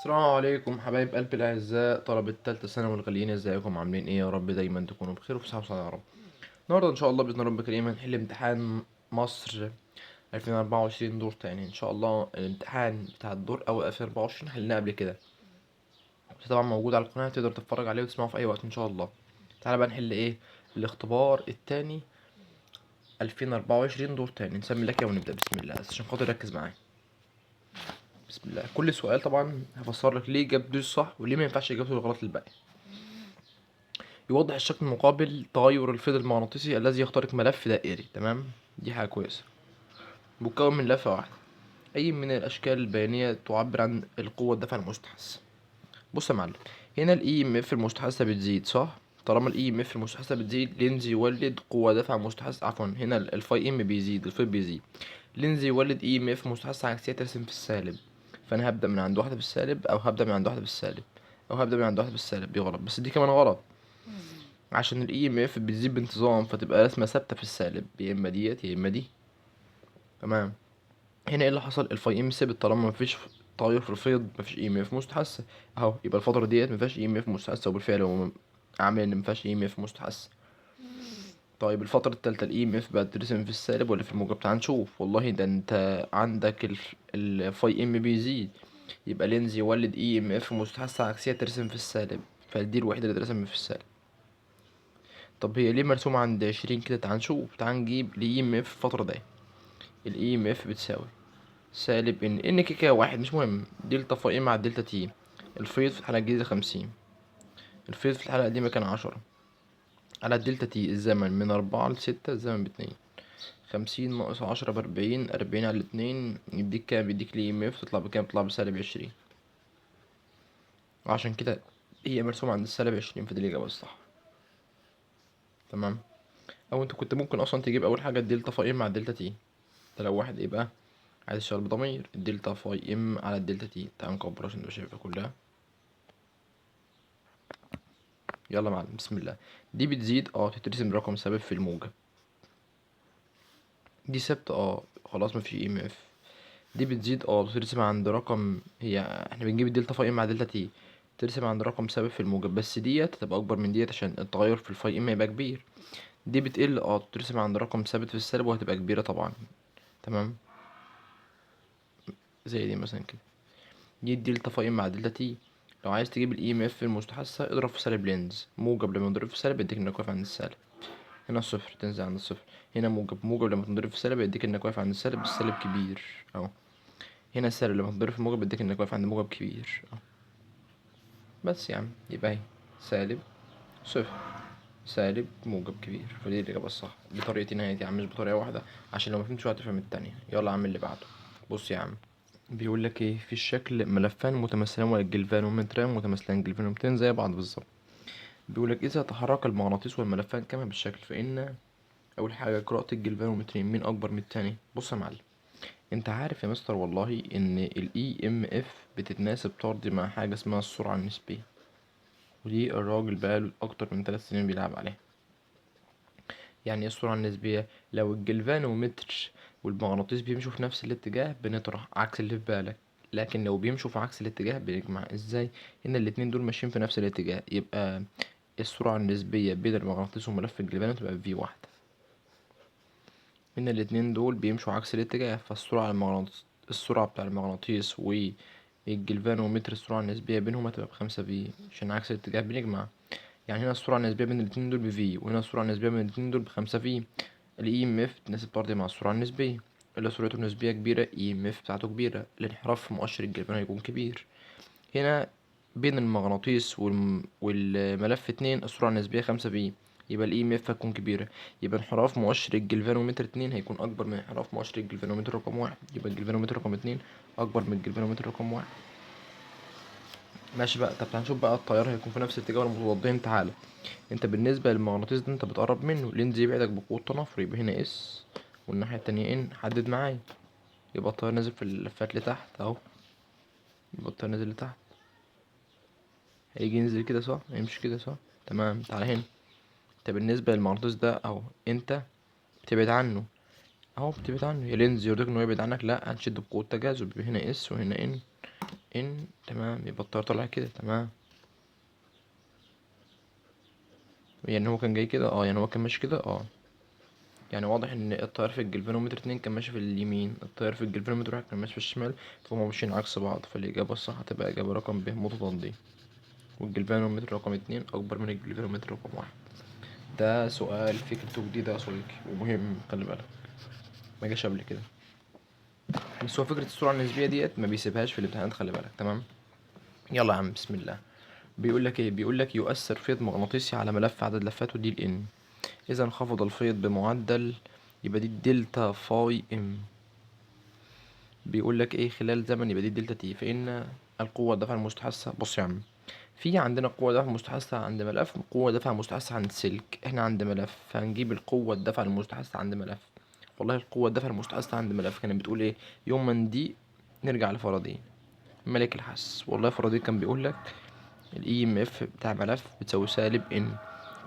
السلام عليكم حبايب قلبي الأعزاء طلبة تالتة ثانوي الغاليين، ازيكم عاملين ايه؟ يا رب دايما تكونوا بخير وفي صحة وسعادة يا رب. النهارده ان شاء الله بإذن رب الكريم هنحل امتحان مصر 2024 دور تاني ان شاء الله. الامتحان بتاع الدور اول 2024 حلناه قبل كده، بس طبعا موجود على القناة تقدر تتفرج عليه وتسمعه في اي وقت ان شاء الله. تعالى بقى نحل ايه الاختبار التاني 2024 دور تاني. نسمي لك ونبدأ بسم الله، بس عشان خاطر ركز معايا. بسم الله. كل سؤال طبعا هفسر لك ليه جاب دي الصح وليه ما ينفعش اجابته الغلط للباقي. يوضح الشكل المقابل تغير الفيض المغناطيسي الذي يخترق ملف دائري. تمام، دي حاجة كويسة. مكون من لفة واحدة. أي من الأشكال البيانية تعبر عن القوة الدافعة المستحثة؟ بص يا معلم، هنا ال EMF المستحثة بتزيد صح؟ طالما ال EMF المستحثة بتزيد لينز يولد قوة دافعة مستحثة، عفوا هنا ال phi M بيزيد، الفاي بيزيد، لينز يولد EMF مستحثة عكسية ترسم في السالب. فأنا هبدأ من عند واحدة في السالب، أو هبدأ من عند واحدة في السالب، أو هبدأ من عند واحدة في السالب. دي غلط، بس دي كمان غلط عشان ال EMF بتزيد بانتظام، فتبقى رسمة ثابتة في السالب، يا إما ديت يا إما دي. تمام. هنا ايه اللي حصل؟ ال phi M ثابت، طالما مفيش تغير في الفيض مفيش EMF مستحثة اهو، يبقى الفترة ديت مفيهاش EMF مستحثة، وبالفعل هو عامل ان مفيهاش EMF مستحثة. طيب الفترة التالتة ال EMF بقت ترسم في السالب ولا في الموجب؟ تعال نشوف. والله ده انت عندك ال phi M بيزيد، يبقى لينز يولد EMF مستحثة عكسية ترسم في السالب، فدي الوحيدة اللي ترسم في السالب. طب هي ليه مرسومة عند 20 كده؟ تعال نشوف، تعال نجيب ال EMF الفترة دي. ال EMF بتساوي سالب N، N كده كده واحد مش مهم، delta phi M على delta T. الفيض في الحالة الجديدة 50، الفيض في الحالة القديمة كان 10، على ال delta T الزمن من 4 ل6، الزمن باتنين، 50 ناقص 10 بأربعين، 40 على 2 يديك كام؟ يديك ال EMF تطلع بكام؟ تطلع بسالب 20. وعشان كده هي مرسومة عند السالب 20، فدي الإجابة الصح. تمام. أو أنت كنت ممكن أصلا تجيب أول حاجة ال delta phi M على ال delta T، ده لو واحد إيه بقى عايز يشتغل بضمير، ال delta phi M على ال delta T. تعال نكبر عشان تبقى شايفها كلها. يلا يا معلم بسم الله. دي بتزيد، تترسم رقم ثابت في الموجة. دي ثابتة، خلاص مفيش EMF. دي بتزيد، تترسم عند رقم، هي احنا بنجيب ال delta phi M على delta T، ترسم عند رقم ثابت في الموجب، بس ديت هتبقى اكبر من ديت عشان التغير في ال phi M هيبقى كبير. دي بتقل، ترسم عند رقم ثابت في السالب وهتبقى كبيرة طبعا. تمام، زي دي مثلا كده. دي ال delta phi M على delta T. لو عايز تجيب ال EMF المستحثة اضرب في سالب لينز، موجب لما تضرب في سالب يديك انك واقف عند السالب، هنا صفر تنزل عند الصفر، هنا موجب، موجب لما تنضرب في سالب يديك انك واقف عند السالب، السالب كبير اهو، هنا السالب لما تنضرب في موجب يديك انك واقف عند موجب كبير اهو. بس يا عم يبقى اهي سالب صفر سالب موجب كبير، فدي الإجابة الصح بطريقتين اهي يا عم، مش بطريقة واحدة عشان لو ما فهمتش واحدة تفهم التانية. يلا يا عم اللي بعده. بص يا عم بيقول لك ايه في الشكل ملفان متماثلان والجلفانومتران متماثلان، جلفانومترين زي بعض بالظبط. بيقول لك اذا تحرك المغناطيس والملفان كما بالشكل فان اول حاجه قراءه الجلفانومترين مين اكبر من التاني. بص يا معلم، انت عارف يا مستر والله ان ال EMF بتتناسب طردي مع حاجه اسمها السرعه النسبيه، ودي الراجل بقاله اكتر من 3 سنين بيلعب عليها. يعني ايه السرعه النسبيه؟ لو الجلفانومتر والمغناطيس بيمشوا في نفس الاتجاه بنطرح عكس اللي في بالك، لكن لو بيمشوا في عكس الاتجاه بنجمع. ازاي؟ ان الاتنين دول ماشيين في نفس الاتجاه، يبقى السرعة النسبية بين المغناطيس وملف الجلفانو تبقى في واحدة. ان الاتنين دول بيمشوا عكس الاتجاه، فالسرعة المغناطيس، السرعة بتاع المغناطيس والجلفانومتر السرعة النسبية بينهم هتبقى ب5 في، عشان عكس الاتجاه بنجمع. يعني هنا السرعة النسبية بين الاتنين دول بفي، وهنا السرعة النسبية بين الاتنين دول ب5 في. ال EMF تناسب طردي مع السرعة النسبية، اللي سرعته النسبية كبيرة EMF بتاعته كبيرة، الانحراف في مؤشر الجلفانو هيكون كبير. هنا بين المغناطيس والملف 2 السرعة النسبية 5 في، يبقى ال EMF هتكون كبيرة، يبقى انحراف مؤشر الجلفانومتر 2 هيكون أكبر من انحراف مؤشر الجلفانومتر رقم 1، يبقى الجلفانومتر رقم 2 أكبر من الجلفانومتر رقم 1. ماشي بقى. طب تعال نشوف بقى التيار هيكون في نفس الاتجاه ولا متضادين. تعالى انت بالنسبة للمغناطيس ده انت بتقرب منه، لينز يبعدك بقوة تنافر، يبقى هنا S والناحية التانية N، حدد معايا، يبقى التيار نازل في اللفات لتحت اهو، يبقى التيار نازل لتحت، هيجي ينزل كده صح، هيمشي كده صح. تمام. تعالى هنا انت بالنسبة للمغناطيس ده اهو انت بتبعد عنه اهو، بتبعد عنه، يا لينز يرضيك ان هو يبعد عنك؟ لا، هنشد بقوة تجاذب، يبقى هنا S وهنا N، N، تمام، يبقى التيار طالع كده، تمام. يعني هو كان جاي كده، يعني هو كان ماشي كده، يعني واضح ان التيار في الجلفانومتر 2 كان ماشي في اليمين، التيار في الجلفانومتر 1 كان ماشي في الشمال، فهم ماشيين عكس بعض، فالإجابة الصح هتبقى إجابة رقم ب متضادين، والجلفانومتر رقم 2 أكبر من الجلفانومتر رقم 1. ده سؤال فكرته جديدة يا صديقي ومهم، خلي بالك ما جاش قبل كده، بس هو فكرة السرعة النسبية ديت ما بيسيبهاش في الامتحانات، خلي بالك، تمام. يلا يا عم بسم الله. بيقول لك ايه؟ بيقول لك يؤثر فيض مغناطيسي على ملف عدد لفاته دي ال N، إذا انخفض الفيض بمعدل، يبقى دي الدلتا فاي ام. بيقول لك ايه؟ خلال زمن، يبقى دي الدلتا تي. فإن القوة الدفع المستحثة، بص يا عم، في عندنا قوة دفع مستحثة عند ملف، قوة دفع مستحثة عند سلك. احنا عند ملف، فهنجيب القوة الدفع المستحثة عند ملف. والله القوة الدفع المستحثة عند ملف كانت بتقول ايه؟ يوم من دي نرجع لفاراداي ملك الحس. والله فاراداي كان بيقول لك ال EMF بتاع ملف بتساوي سالب N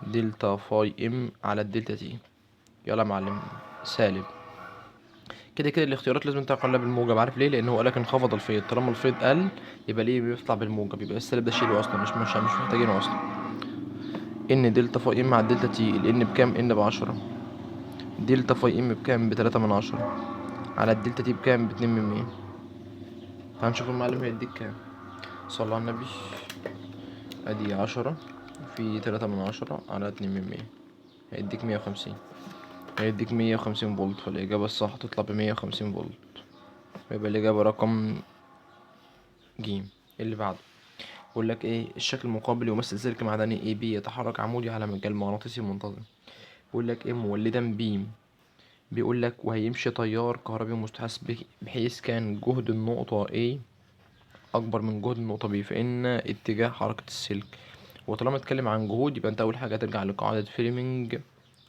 دلتا فاي ام على الدلتا تي. يلا يا معلم، سالب. كده كده الاختيارات لازم تقلب بالموجب، عارف ليه؟ لان هو قالك انخفض الفيض، طالما الفيض قل يبقى ليه بيطلع بالموجب، يبقى السالب ده شيله اصلا، مش محتاجينه اصلا. ان دلتا فاي ام على الدلتا تي، ال ان بكام؟ ان ب10. دلتا فاي ام بكام؟ بتلاتة من عشرة. على الدلتا تي بكام؟ باتنين من مية. تعال نشوف المعلم هيديك كام. صلى على النبي. ادي 10 في تلاتة من عشرة على اتنين من مية، هيديك مية وخمسين، هيديك مية وخمسين فولت. فالإجابة الصح تطلع بمية وخمسين فولت، ويبقى الإجابة رقم ج. اللي بعده بيقول لك إيه؟ الشكل المقابل يمثل سلك معدني اي بي يتحرك عمودي على مجال مغناطيسي منتظم. بيقول لك إيه؟ مولدا بيم. بيقول لك وهيمشي تيار كهربي مستحث بحيث كان جهد النقطة A أكبر من جهد النقطة B، فإن اتجاه حركة السلك. وطالما اتكلم عن جهود يبقى أنت أول حاجة ترجع لقاعدة فليمنج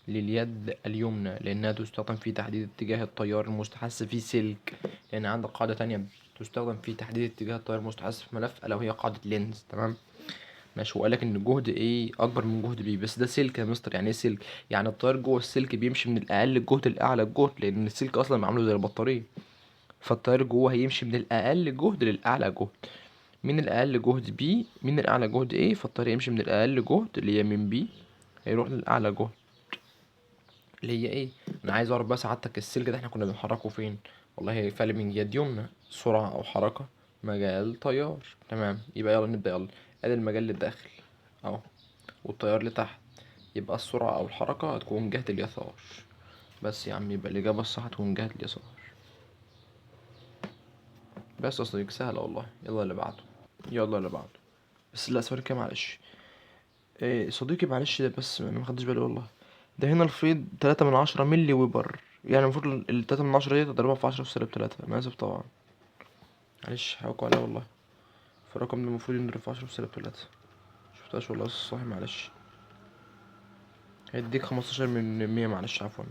لليد اليمنى، لأنها تستخدم في تحديد اتجاه التيار المستحث في سلك، لأن عندك قاعدة تانية تستخدم في تحديد اتجاه التيار المستحث في ملف، ألا وهي قاعدة لينز. تمام ماشي. وقال لك إن جهد A أكبر من جهد B، بس ده سلك يا مستر. يعني إيه سلك؟ يعني التيار جوه السلك بيمشي من الأقل الجهد للأعلى الجهد، لأن السلك أصلا معمول زي البطارية، فالتيار جوه هيمشي من الأقل جهد للأعلى جهد. من الأقل جهد B، من الأعلى جهد A، فالتيار يمشي من الأقل جهد اللي هي من B هيروح للأعلى جهد اللي هي A. أنا عايز أعرف بقى سعادتك السلك ده إحنا كنا بنحركه فين؟ والله فليمنج يد يمنى، سرعة أو حركة، مجال تيار. تمام، يبقى يلا نبدأ. يلا ادي المجال للداخل اهو والتيار لتحت، يبقى السرعة أو الحركة هتكون جهة اليسار. بس يا عم يبقى الإجابة الصح هتكون جهة اليسار. بس يا صديقي سهلة والله. يلا اللي بعده، يلا اللي بعده. بس لا سوري كده معلش. إيه صديقي معلش، ده بس أنا ما خدتش بالي والله. ده هنا الفيض تلاتة من عشرة ملي ويبر، يعني المفروض ال تلاتة من عشرة دي تضربها في 10 في سالب 3. أنا آسف طبعا، معلش حقكوا عليا والله. فالرقم ده المفروض ينضرب في 10 في سالب 3. شفتهاش والله صح، معلش. هيديك 15 من 100، معلش عفوا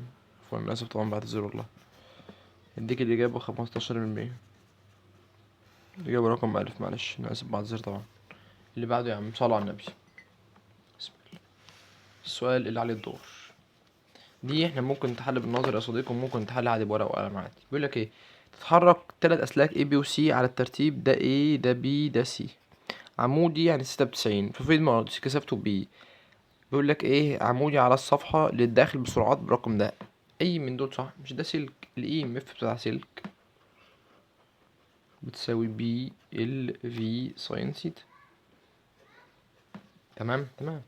عفوا أنا آسف طبعا، بعتذر والله. هيديك الإجابة 15 من 100، الإجابة رقم 1000، معلش أنا آسف بعتذر طبعا. اللي بعده يا عم صلوا على النبي. بسم الله. السؤال اللي عليه الدور دي احنا ممكن تحل بالنظر يا صديقي، وممكن تحل عادي بورقة وقلم عادي. بيقول لك ايه؟ تتحرك 3 اسلاك A B و C على الترتيب، ده A ده B ده C، عمودي يعني 96 في فيض مغناطيسي كثافته B. بيقول لك ايه؟ عمودي على الصفحة للداخل بسرعات بالرقم ده. اي من دول صح؟ مش ده سلك، ال EMF بتاع سلك بتساوي B L V sin theta. تمام تمام.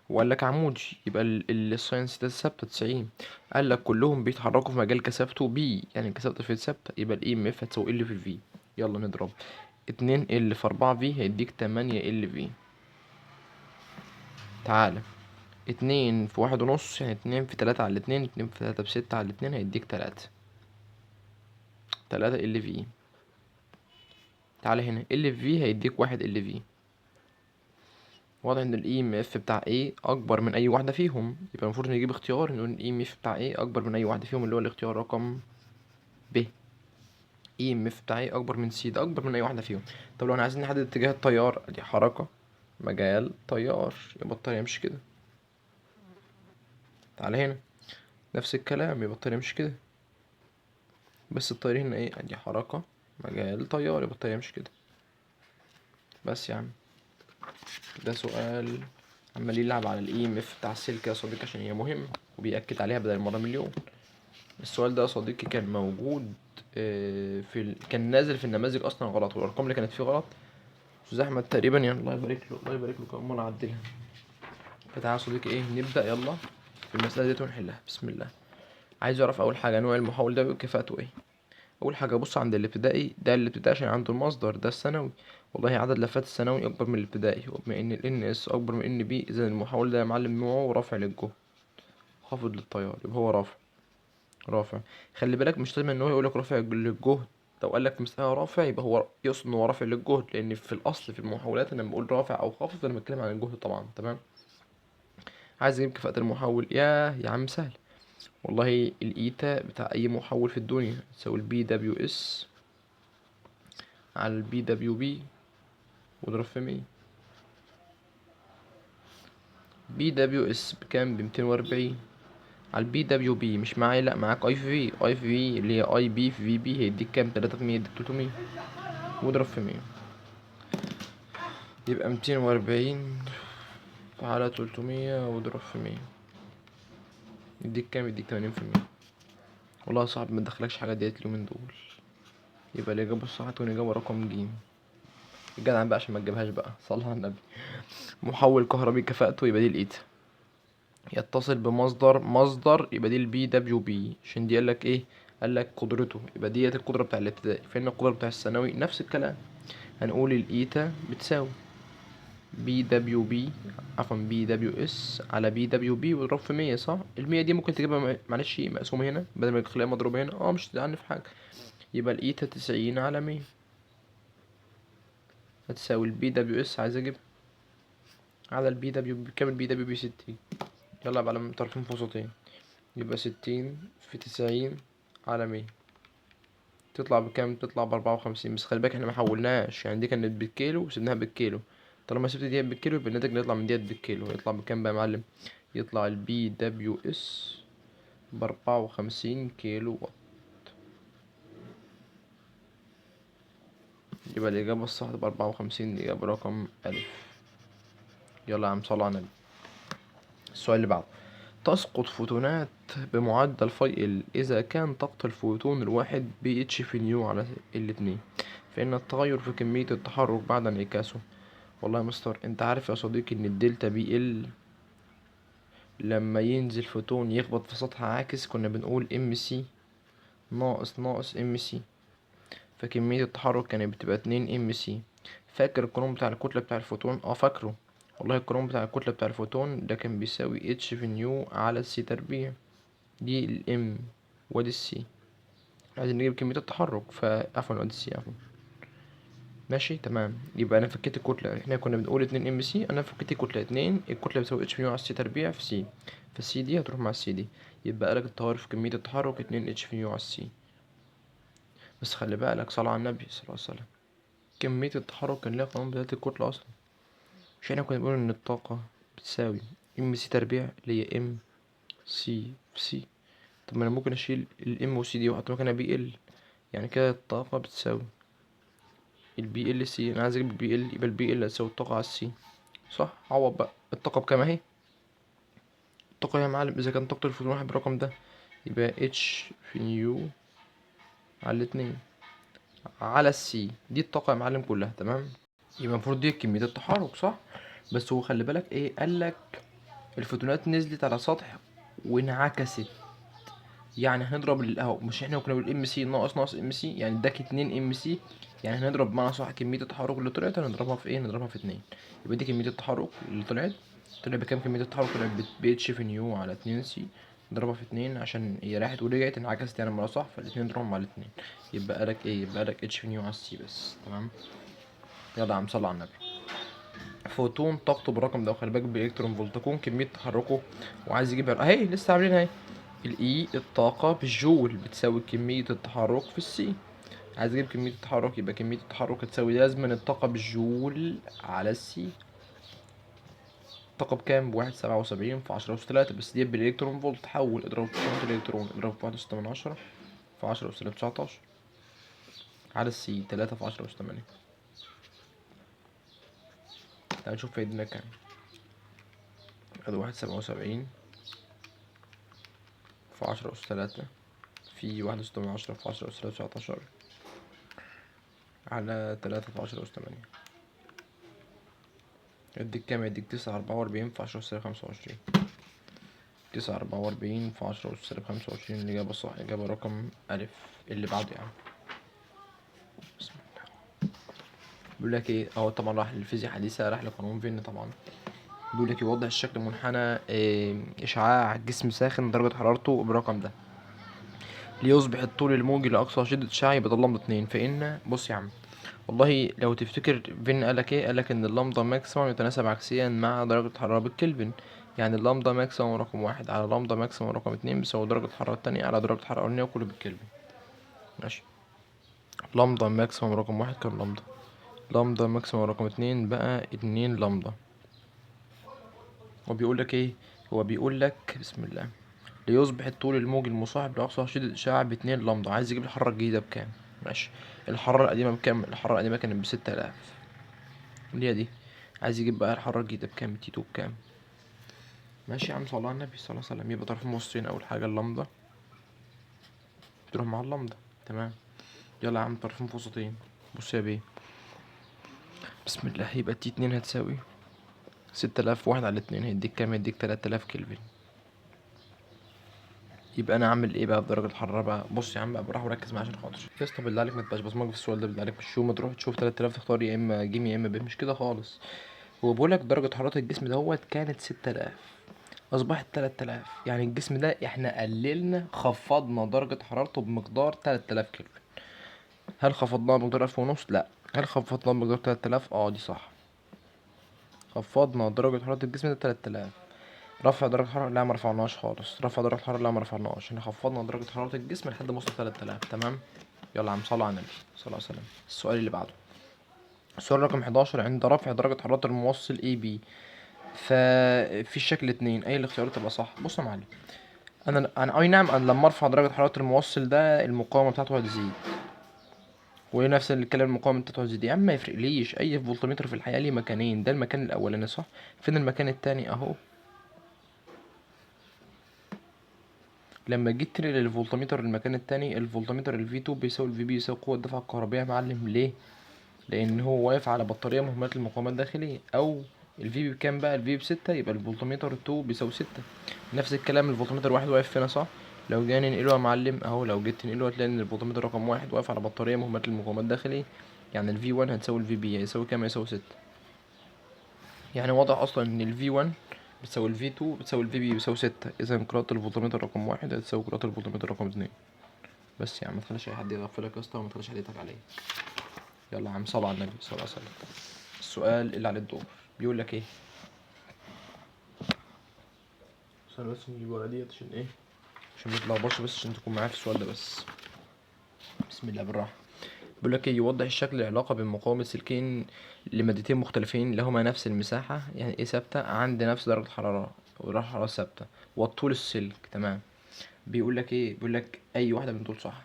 وقال لك عمودي، يبقى الساين سيتا ثابتة 90. قال لك كلهم بيتحركوا في مجال كثافته B، يعني كثافة الفيض ثابتة، يبقى ال EMF هتساوي L في V. يلا نضرب 2 L في 4 V هيديك 8 L V. تعالى اتنين في واحد ونص، يعني اتنين في تلاتة على الاتنين، اتنين في تلاتة بستة على الاتنين، هيديك تلاتة، تلاتة L V. تعالى هنا L V هيديك 1 L V. واضح ان ال EMF بتاع A اكبر من اي واحدة فيهم، يبقى المفروض نجيب اختيار نقول ال EMF بتاع A اكبر من اي واحدة فيهم، اللي هو الاختيار رقم ب. EMF بتاع A اكبر من C، ده اكبر من اي واحدة فيهم. طب لو احنا عايزين نحدد اتجاه التيار، دي حركة مجال تيار، يبقى التيار يمشي كده. تعالى هنا نفس الكلام، يبقى التيار يمشي كده، بس التيار هنا ايه؟ دي حركة مجال تيار، يبقى التيار يمشي كده. بس يا عم ده سؤال عمال يلعب على ال EMF بتاع السلك يا صديقي عشان هي مهم وبيأكد عليها بدل مرة مليون. السؤال ده يا صديقي كان موجود كان نازل في النماذج اصلا غلط، والارقام اللي كانت فيه غلط. استاذ احمد تقريبا يعني الله يبارك له، الله يبارك له، كمان مرة عدلها. فتعالى يا صديقي ايه نبدا يلا في المسالة ديت ونحلها. بسم الله. عايز اعرف اول حاجة نوع المحول ده وكفاءته ايه. اول حاجة بص عند الابتدائي، ده الابتدائي عشان عنده المصدر، ده الثانوي. والله عدد لفات الثانوي اكبر من الابتدائي، وبما ان ال NS اكبر من NP، اذا المحول ده يا معلم نوعه رافع للجهد خافض للتيار، يبقى هو رافع. رافع. خلي بالك مش لازم ان هو يقولك رافع للجهد، لو قال لك مسألة رافع يبقى هو يقصد ان هو رافع للجهد، لان في الاصل في المحولات انا لما بقول رافع او خافض انا بتكلم عن الجهد طبعا. تمام. عايز اجيب كفاءة المحول، يا عم سهل والله. ال eta بتاع اي محول في الدنيا تساوي ال PWS على ال PWP واضرب في 100. PWS بكام؟ ب240. على ال PWP مش معايا، لا معاك I في V، I في V اللي هي IP في VP هيديك كام؟ 3 في 100 يديك 300، واضرب في 100 يبقى 240 على 300 واضرب في 100 يديك كام؟ يديك تمانين في المية. والله صعب ما تدخلكش حاجة ديت اليومين دول. يبقى الإجابة الصح تكون إجابة رقم ج. الجدع بقى عشان ما تجيبهاش بقى، صلى على النبي. محول كهربي كفاءته يبقى دي ال eta، يتصل بمصدر، مصدر يبقى دي ال PWP، عشان دي قالك ايه؟ قالك قدرته، يبقى ديت القدرة بتاع الابتدائي. فإن القدرة بتاع الثانوي نفس الكلام، هنقول ال eta بتساوي بي دبليو بي، عفوا بي دبليو اس على بي دبليو بي واضرب في 100، صح؟ المية دي ممكن تجيبها معلش مقسومة هنا بدل ما تخليها مضروبة هنا، مش هتزعلني في حاجة. يبقى ال eta 90 على 100 هتساوي ال PWS عايز اجيبها على البي دبليو بي، كام البي دبليو بي؟ 60. يلا بقى على طرفين في وسطين، يبقى 60 في 90 على 100 تطلع بكام؟ تطلع ب54. بس خلي بالك احنا ما حولناش، يعني دي كانت بالكيلو وسيبناها بالكيلو، طالما سبت ديت بالكيلو يبقى الناتج اللي يطلع من ديت بالكيلو، يطلع بكام بقى يا معلم؟ يطلع ال PWS ب54 كيلو وات. يبقى الإجابة الصح تبقى 54، الإجابة رقم ألف. يلا يا عم صلوا على النبي. السؤال اللي بعده، تسقط فوتونات بمعدل phi L إذا كان طاقة الفوتون الواحد بي اتش في nu على الاتنين، فإن التغير في كمية التحرك بعد انعكاسه. والله يا مستر انت عارف يا صديقي ان ال delta PL لما ينزل فوتون يخبط في سطح عاكس كنا بنقول MC ناقص ناقص MC، فكمية التحرك كانت بتبقى 2 MC. فاكر القانون بتاع الكتلة بتاع الفوتون؟ فاكره والله. القانون بتاع الكتلة بتاع الفوتون ده كان بيساوي اتش في nu على السي تربيع، دي ال M وادي ال C، عايزين نجيب كمية التحرك، ف عفوا وادي ال C عفوا. ماشي تمام. يبقى انا فكيت الكتلة، احنا كنا بنقول 2 MC، انا فكيت الكتلة 2، الكتلة بتساوي اتش في nu على السي تربيع في سي، فالسي دي هتروح مع السي دي، يبقى لك التغير في كمية التحرك 2 اتش في nu على السي. بس خلي بالك صلى على النبي صلى الله عليه وسلم، كمية التحرك كان ليها قانون بداية الكتلة أصلا، مش احنا كنا بنقول إن الطاقة بتساوي MC تربيع اللي هي MC في C. طب ما أنا ممكن أشيل ال M و C دي وأحط مكانها PL، يعني كده الطاقة بتساوي ال PLC، أنا عايز أجيب ال PL، يبقى ال PL هتساوي الطاقة على ال C، صح؟ عوض بقى الطاقة بكام أهي؟ الطاقة يا معلم إذا كان طاقة الفوتون واحد بالرقم ده يبقى اتش في nu على الاتنين على ال C، دي الطاقة يا معلم كلها. تمام، يبقى المفروض دي كمية التحرك، صح؟ بس هو خلي بالك ايه، قال لك الفوتونات نزلت على سطح وانعكست، يعني هنضرب اهو، مش احنا كنا بنقول MC ناقص ناقص MC، يعني اداك 2 MC، يعني هنضرب بمعنى صح كمية التحرك اللي طلعت هنضربها في ايه؟ نضربها في 2، يبقى دي كمية التحرك اللي طلعت، طلع بكام كمية التحرك؟ طلعت ب اتش في nu على 2 C، نضربها في 2 عشان هي راحت ورجعت انعكست يعني مرة صح، فالاتنين ضربهم على الاتنين، يبقى لك ايه؟ يبقى لك اتش في nu على ال C بس. تمام، يلا يا عم صلى على النبي. فوتون طاقته بالرقم ده، وخلي بالك بالالكترون فولت، تكون كمية تحركه وعايز يجيبها اهي لسه عاملينها اهي، ال E الطاقة بالجول بتساوي كمية التحرك في ال C، عايز اجيب كمية التحرك يبقى كمية التحرك هتساوي لازما الطاقة بالجول على ال C. الطاقة بكام؟ بواحد سبعة وسبعين في عشرة أس تلاتة، بس دي بالإلكترون فولت، حول اضرب في قيمة الإلكترون، اضرب في واحد وستة من عشرة في عشرة أس تسعتاشر على ال C، تلاتة في عشرة أس تمانية. تعال نشوف فايدنا كام. ادي 1.77 في 10 أس 3 في 1.6 في 10 أس 19 على 3 في 10 أس 8. يديك كام؟ يديك 9.44 في 10 أس 25. 9.44 في 10 أس 25. الإجابة صح، إجابة رقم ألف. اللي بعده يا عم، بسم الله. بيقول لك إيه؟ أهو طبعا راح للفيزياء حديثة، راح لقانون فين طبعا. بيقول لك يوضح الشكل منحنى إشعاع جسم ساخن درجة حرارته بالرقم ده ليصبح الطول الموجي لأقصى شدة إشعاع، يبقى ده اللمضة 2. فإن بص يا عم، والله لو تفتكر فين قال لك إيه؟ قال لك إن ال lambda maximum يتناسب عكسيا مع درجة الحرارة بالكلفن. يعني ال lambda maximum رقم 1 على lambda maximum رقم 2 بيساوي درجة الحرارة التانية على درجة الحرارة الأولانية، وكله بالكلفن. ماشي. lambda maximum رقم 1 كام lambda؟ lambda maximum رقم 2 بقى 2 لامدا. هو بيقول لك ايه؟ هو بيقول لك بسم الله ليصبح الطول الموجي المصاحب لأقصى شدة إشعاع باتنين لامدا. عايز يجيب الحرارة الجديدة بكام؟ ماشي. الحرارة القديمة بكام؟ الحرارة القديمة كانت ب6000 اللي هي دي. عايز يجيب بقى الحرارة الجديدة بكام؟ T 2 بكام؟ ماشي يا عم، صلى على النبي صلى الله عليه وسلم. يبقى طرفين متوسطين، أول حاجة اللامدا تروح مع اللامدا، تمام. يلا يا عم طرفين متوسطين. بص يا بيه، بسم الله. يبقى T 2 هتساوي 6000 واحد على 2، هيديك كام؟ هيديك 3000 كلفن. يبقى انا اعمل ايه بقى في درجه الحرارة بقى؟ بص يا عم بقى بالراحة وركز معايا عشان خاطر يا اسطى، بالله عليك ما تبقاش بصمجه في السؤال ده، بالله عليك. مش شو ما تروح تشوف 3000 تختار يا اما ج يا اما ب، مش كده خالص. هو بيقول لك درجه حرارة الجسم دوت كانت 6000 اصبحت 3000، يعني الجسم ده احنا قللنا، خفضنا درجه حرارته بمقدار 3000 كلفن. هل خفضناها بمقدار 1500؟ لا. هل خفضناها بمقدار 3000؟ دي صح. خفضنا درجة حرارة الجسم ده 3000. رفع درجة حرارة؟ لا ما رفعناش خالص. رفع درجة حرارة؟ لا ما رفعناش. احنا خفضنا درجة حرارة الجسم لحد ما وصل 3000، تمام. يلا يا عم صلوا على النبي صلى الله عليه وسلم. السؤال اللي بعده، السؤال رقم 11، عند رفع درجة حرارة الموصل AB ففي الشكل 2، أي الاختيارات تبقى صح؟ بص يا معلم، أنا أي نعم، أنا لما أرفع درجة حرارة الموصل ده المقاومة بتاعته هتزيد، ونفس الكلام المقاومة بتاعته هتزيد. يا عم ما يفرقليش، أي فولتمتر في الحياة ليه مكانين، ده المكان الأولاني صح، فين المكان التاني؟ أهو. لما جيت تنقل الفولتمتر للمكان التاني، الفولتمتر ال V2 بيساوي ال VB يساوي قوة الدفع الكهربية يا معلم. ليه؟ لأن هو واقف على بطارية مهملة المقاومة الداخلية. أو ال VB بكام بقى؟ ال V ب6، يبقى الفولتمتر 2 بيساوي 6. نفس الكلام الفولتمتر 1 واقف فين صح؟ لو جينا ننقله يا معلم أهو، لو جيت تنقله هتلاقي إن الفولتمتر رقم 1 واقف على بطارية مهملة المقاومة الداخلية، يعني ال V1 هتساوي ال VB، هيساوي كام؟ هيساوي 6. يعني واضح أصلا إن ال V1 بتساوي ال V2 بتساوي ال VB بيساوي 6. إذا قراءة الفولتمتر رقم 1 هتساوي قراءة الفولتمتر رقم 2. بس يا عم ما تخليش أي حد يغفلك يا اسطى، وما تخليش حد يضحك عليك. يلا يا عم صل على النبي صلى الله عليه وسلم. السؤال اللي على الدور بيقول لك إيه؟ استنى بس نجيب ورقة ديت عشان إيه؟ عشان ما تتلخبطش، بس عشان تكون معايا في السؤال ده بس. بسم الله بالراحة. بيقول لك إيه؟ يوضح الشكل العلاقة بين مقاومة سلكين لمادتين مختلفين لهما نفس المساحة، يعني إيه ثابتة، عند نفس درجة الحرارة ودرجة الحرارة ثابتة والطول السلك، تمام. بيقول لك إيه؟ بيقول لك أي واحدة من دول صح.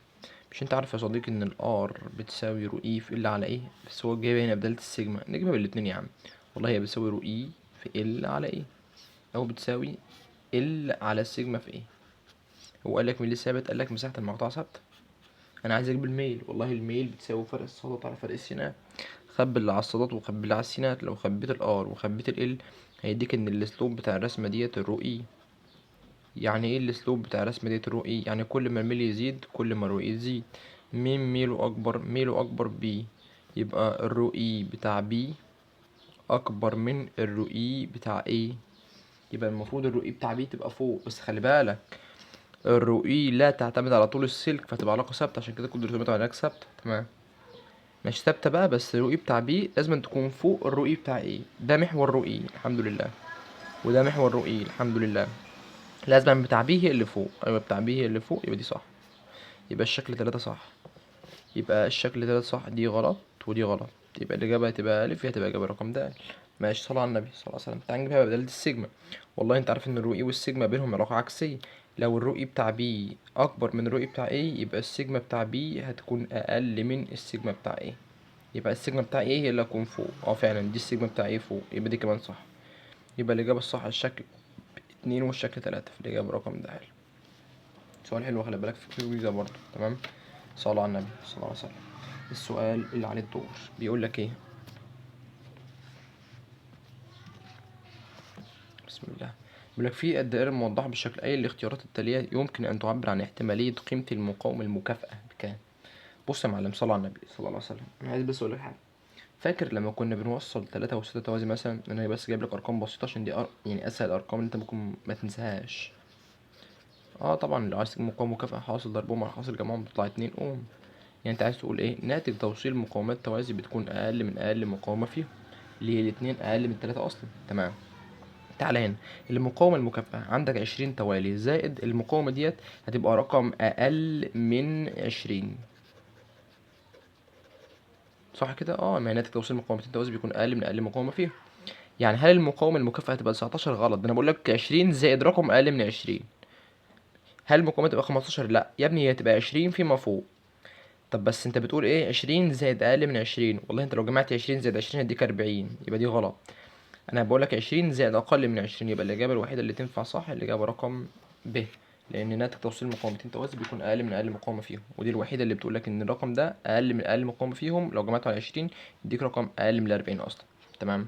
مش أنت عارف يا صديقي إن ال R بتساوي rho e في L على A؟ بس هو جايبها هنا بدالة السيجما، نجيبها بالاتنين يا عم. والله هي بتساوي rho e في L على A، أو بتساوي L على السيجما في A. هو قال لك مين اللي ثابت؟ قال لك مساحة المقطع ثابتة. أنا عايز أجيب الميل، والله الميل بتساوي فرق الصادات على فرق السينات. خبي اللي على الصادات وخبي اللي على السينات. لو خبيت ال R وخبيت ال L هيديك إن ال slope بتاع الرسمة ديت ال rho e. يعني إيه ال slope بتاع الرسمة ديت ال rho e؟ يعني كل ما الميل يزيد كل ما ال rho e تزيد. مين ميله أكبر؟ ميله أكبر B، يبقى ال rho e بتاع B أكبر من ال rho e بتاع A. يبقى المفروض ال rho e بتاع B تبقى فوق، بس خلي بالك ال rho e لا تعتمد على طول السلك، فتبقى علاقة ثابتة، عشان كده كل الرسومات علاقة ثابتة، تمام. مش ثابتة بقى، بس ال rho e بتاع B لازم تكون فوق ال rho e بتاع A. ده محور rho e الحمد لله، وده محور rho e الحمد لله. لازم بتاع B هي اللي فوق، أيوة بتاع B هي اللي فوق، يبقى دي صح. يبقى الشكل 3 صح، يبقى الشكل 3 صح، دي غلط ودي غلط، يبقى الإجابة هتبقى ألف، هي هتبقى إجابة رقم د. ماشي، صلى على النبي صلى الله عليه وسلم. تعال نجيبها بدلالة السيجما. والله أنت عارف إن ال rho e وال sigma بينهم علاقة عكسية. لو ال rho e بتاع B أكبر من ال rho e بتاع A، يبقى السيجما بتاع B هتكون أقل من السيجما بتاع A. يبقى السيجما بتاع A هي اللي هتكون فوق. فعلا دي السيجما بتاع A فوق، يبقى دي كمان صح. يبقى الإجابة الصح الشكل 2 والشكل 3 في الإجابة رقم ده. حلو، سؤال حلو، خلي بالك في كويزة برضه. تمام، صلوا على النبي صلى الله عليه وسلم. السؤال اللي عليه الدور بيقول لك إيه؟ بسم الله. بيقول لك في الدائرة الموضحة بالشكل أي الاختيارات التالية يمكن أن تعبر عن احتمالية قيمة المقاومة المكافأة بكام؟ بص يا معلم، صلوا على النبي صلى الله عليه وسلم. أنا عايز بس أقول لك حاجة. فاكر لما كنا بنوصل 3 و6 توازي مثلا؟ أنا بس جايب لك أرقام بسيطة عشان دي أسهل أرقام أنت ممكن ما تنساهاش. طبعا لو عايز تجيب مقاومة مكافأة حاصل ضربهم على حاصل جمعهم بتطلع 2 أوم. أنت عايز تقول إيه؟ ناتج توصيل مقاومات توازي بتكون أقل من أقل مقاومة فيهم، اللي هي الاتنين أقل من التلاتة أصلا. تمام، تعالى هنا المقاومة المكافأة عندك 20 توالي زائد المقاومة ديت هتبقى رقم أقل من 20، صح كده؟ ما هي ناتج توصيل مقاومتين توازي بيكون أقل من أقل مقاومة فيهم. يعني هل المقاومة المكافأة هتبقى 19؟ غلط، ده أنا بقول لك 20 زائد رقم أقل من 20. هل المقاومة تبقى 15؟ لا يا ابني، هي تبقى 20 فيما فوق. طب بس أنت بتقول إيه؟ 20 زائد أقل من 20. والله أنت لو جمعت 20 زائد 20 هيديك 40، يبقى دي غلط. أنا بقول لك 20 زائد أقل من 20، يبقى الإجابة الوحيدة اللي تنفع صح الإجابة رقم ب، لأن ناتج توصيل مقاومتين توازي بيكون أقل من أقل مقاومة فيهم، ودي الوحيدة اللي بتقول لك إن الرقم ده أقل من أقل مقاومة فيهم، لو جمعته على 20 يديك رقم أقل من الأربعين أصلا. تمام،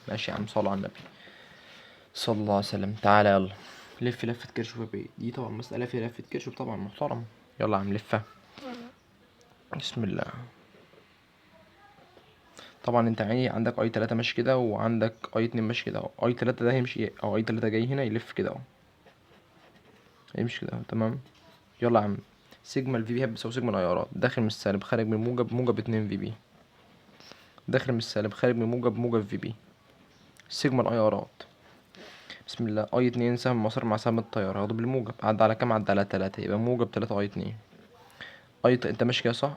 ماشي يا عم، صلوا على النبي صلى الله عليه وسلم. تعالى يلا لف لفة كيرشوف يا بيه، دي طبعا مسألة فيها لفة كيرشوف طبعا محترم. يلا يا عم لفة، بسم الله. طبعا انت عيني عندك I 3 ماشي كده، وعندك I 2 ماشي كده اهو. I 3 ده هيمشي، او I 3 جاي هنا يلف كده اهو، هيمشي كده اهو. تمام، يلا يا عم. سيجما ال VB بتساوي سيجما ال I ارات، داخل من السالب خارج من الموجب، موجب 2 VB، داخل من السالب خارج من الموجب، موجب VB. سيجما ال I ارات، بسم الله. I 2 سهم مسار مع سهم التيار، هاخده بالموجب، عدى على كام؟ عدى على 3، يبقى موجب 3 I 2. I انت ماشي كده صح؟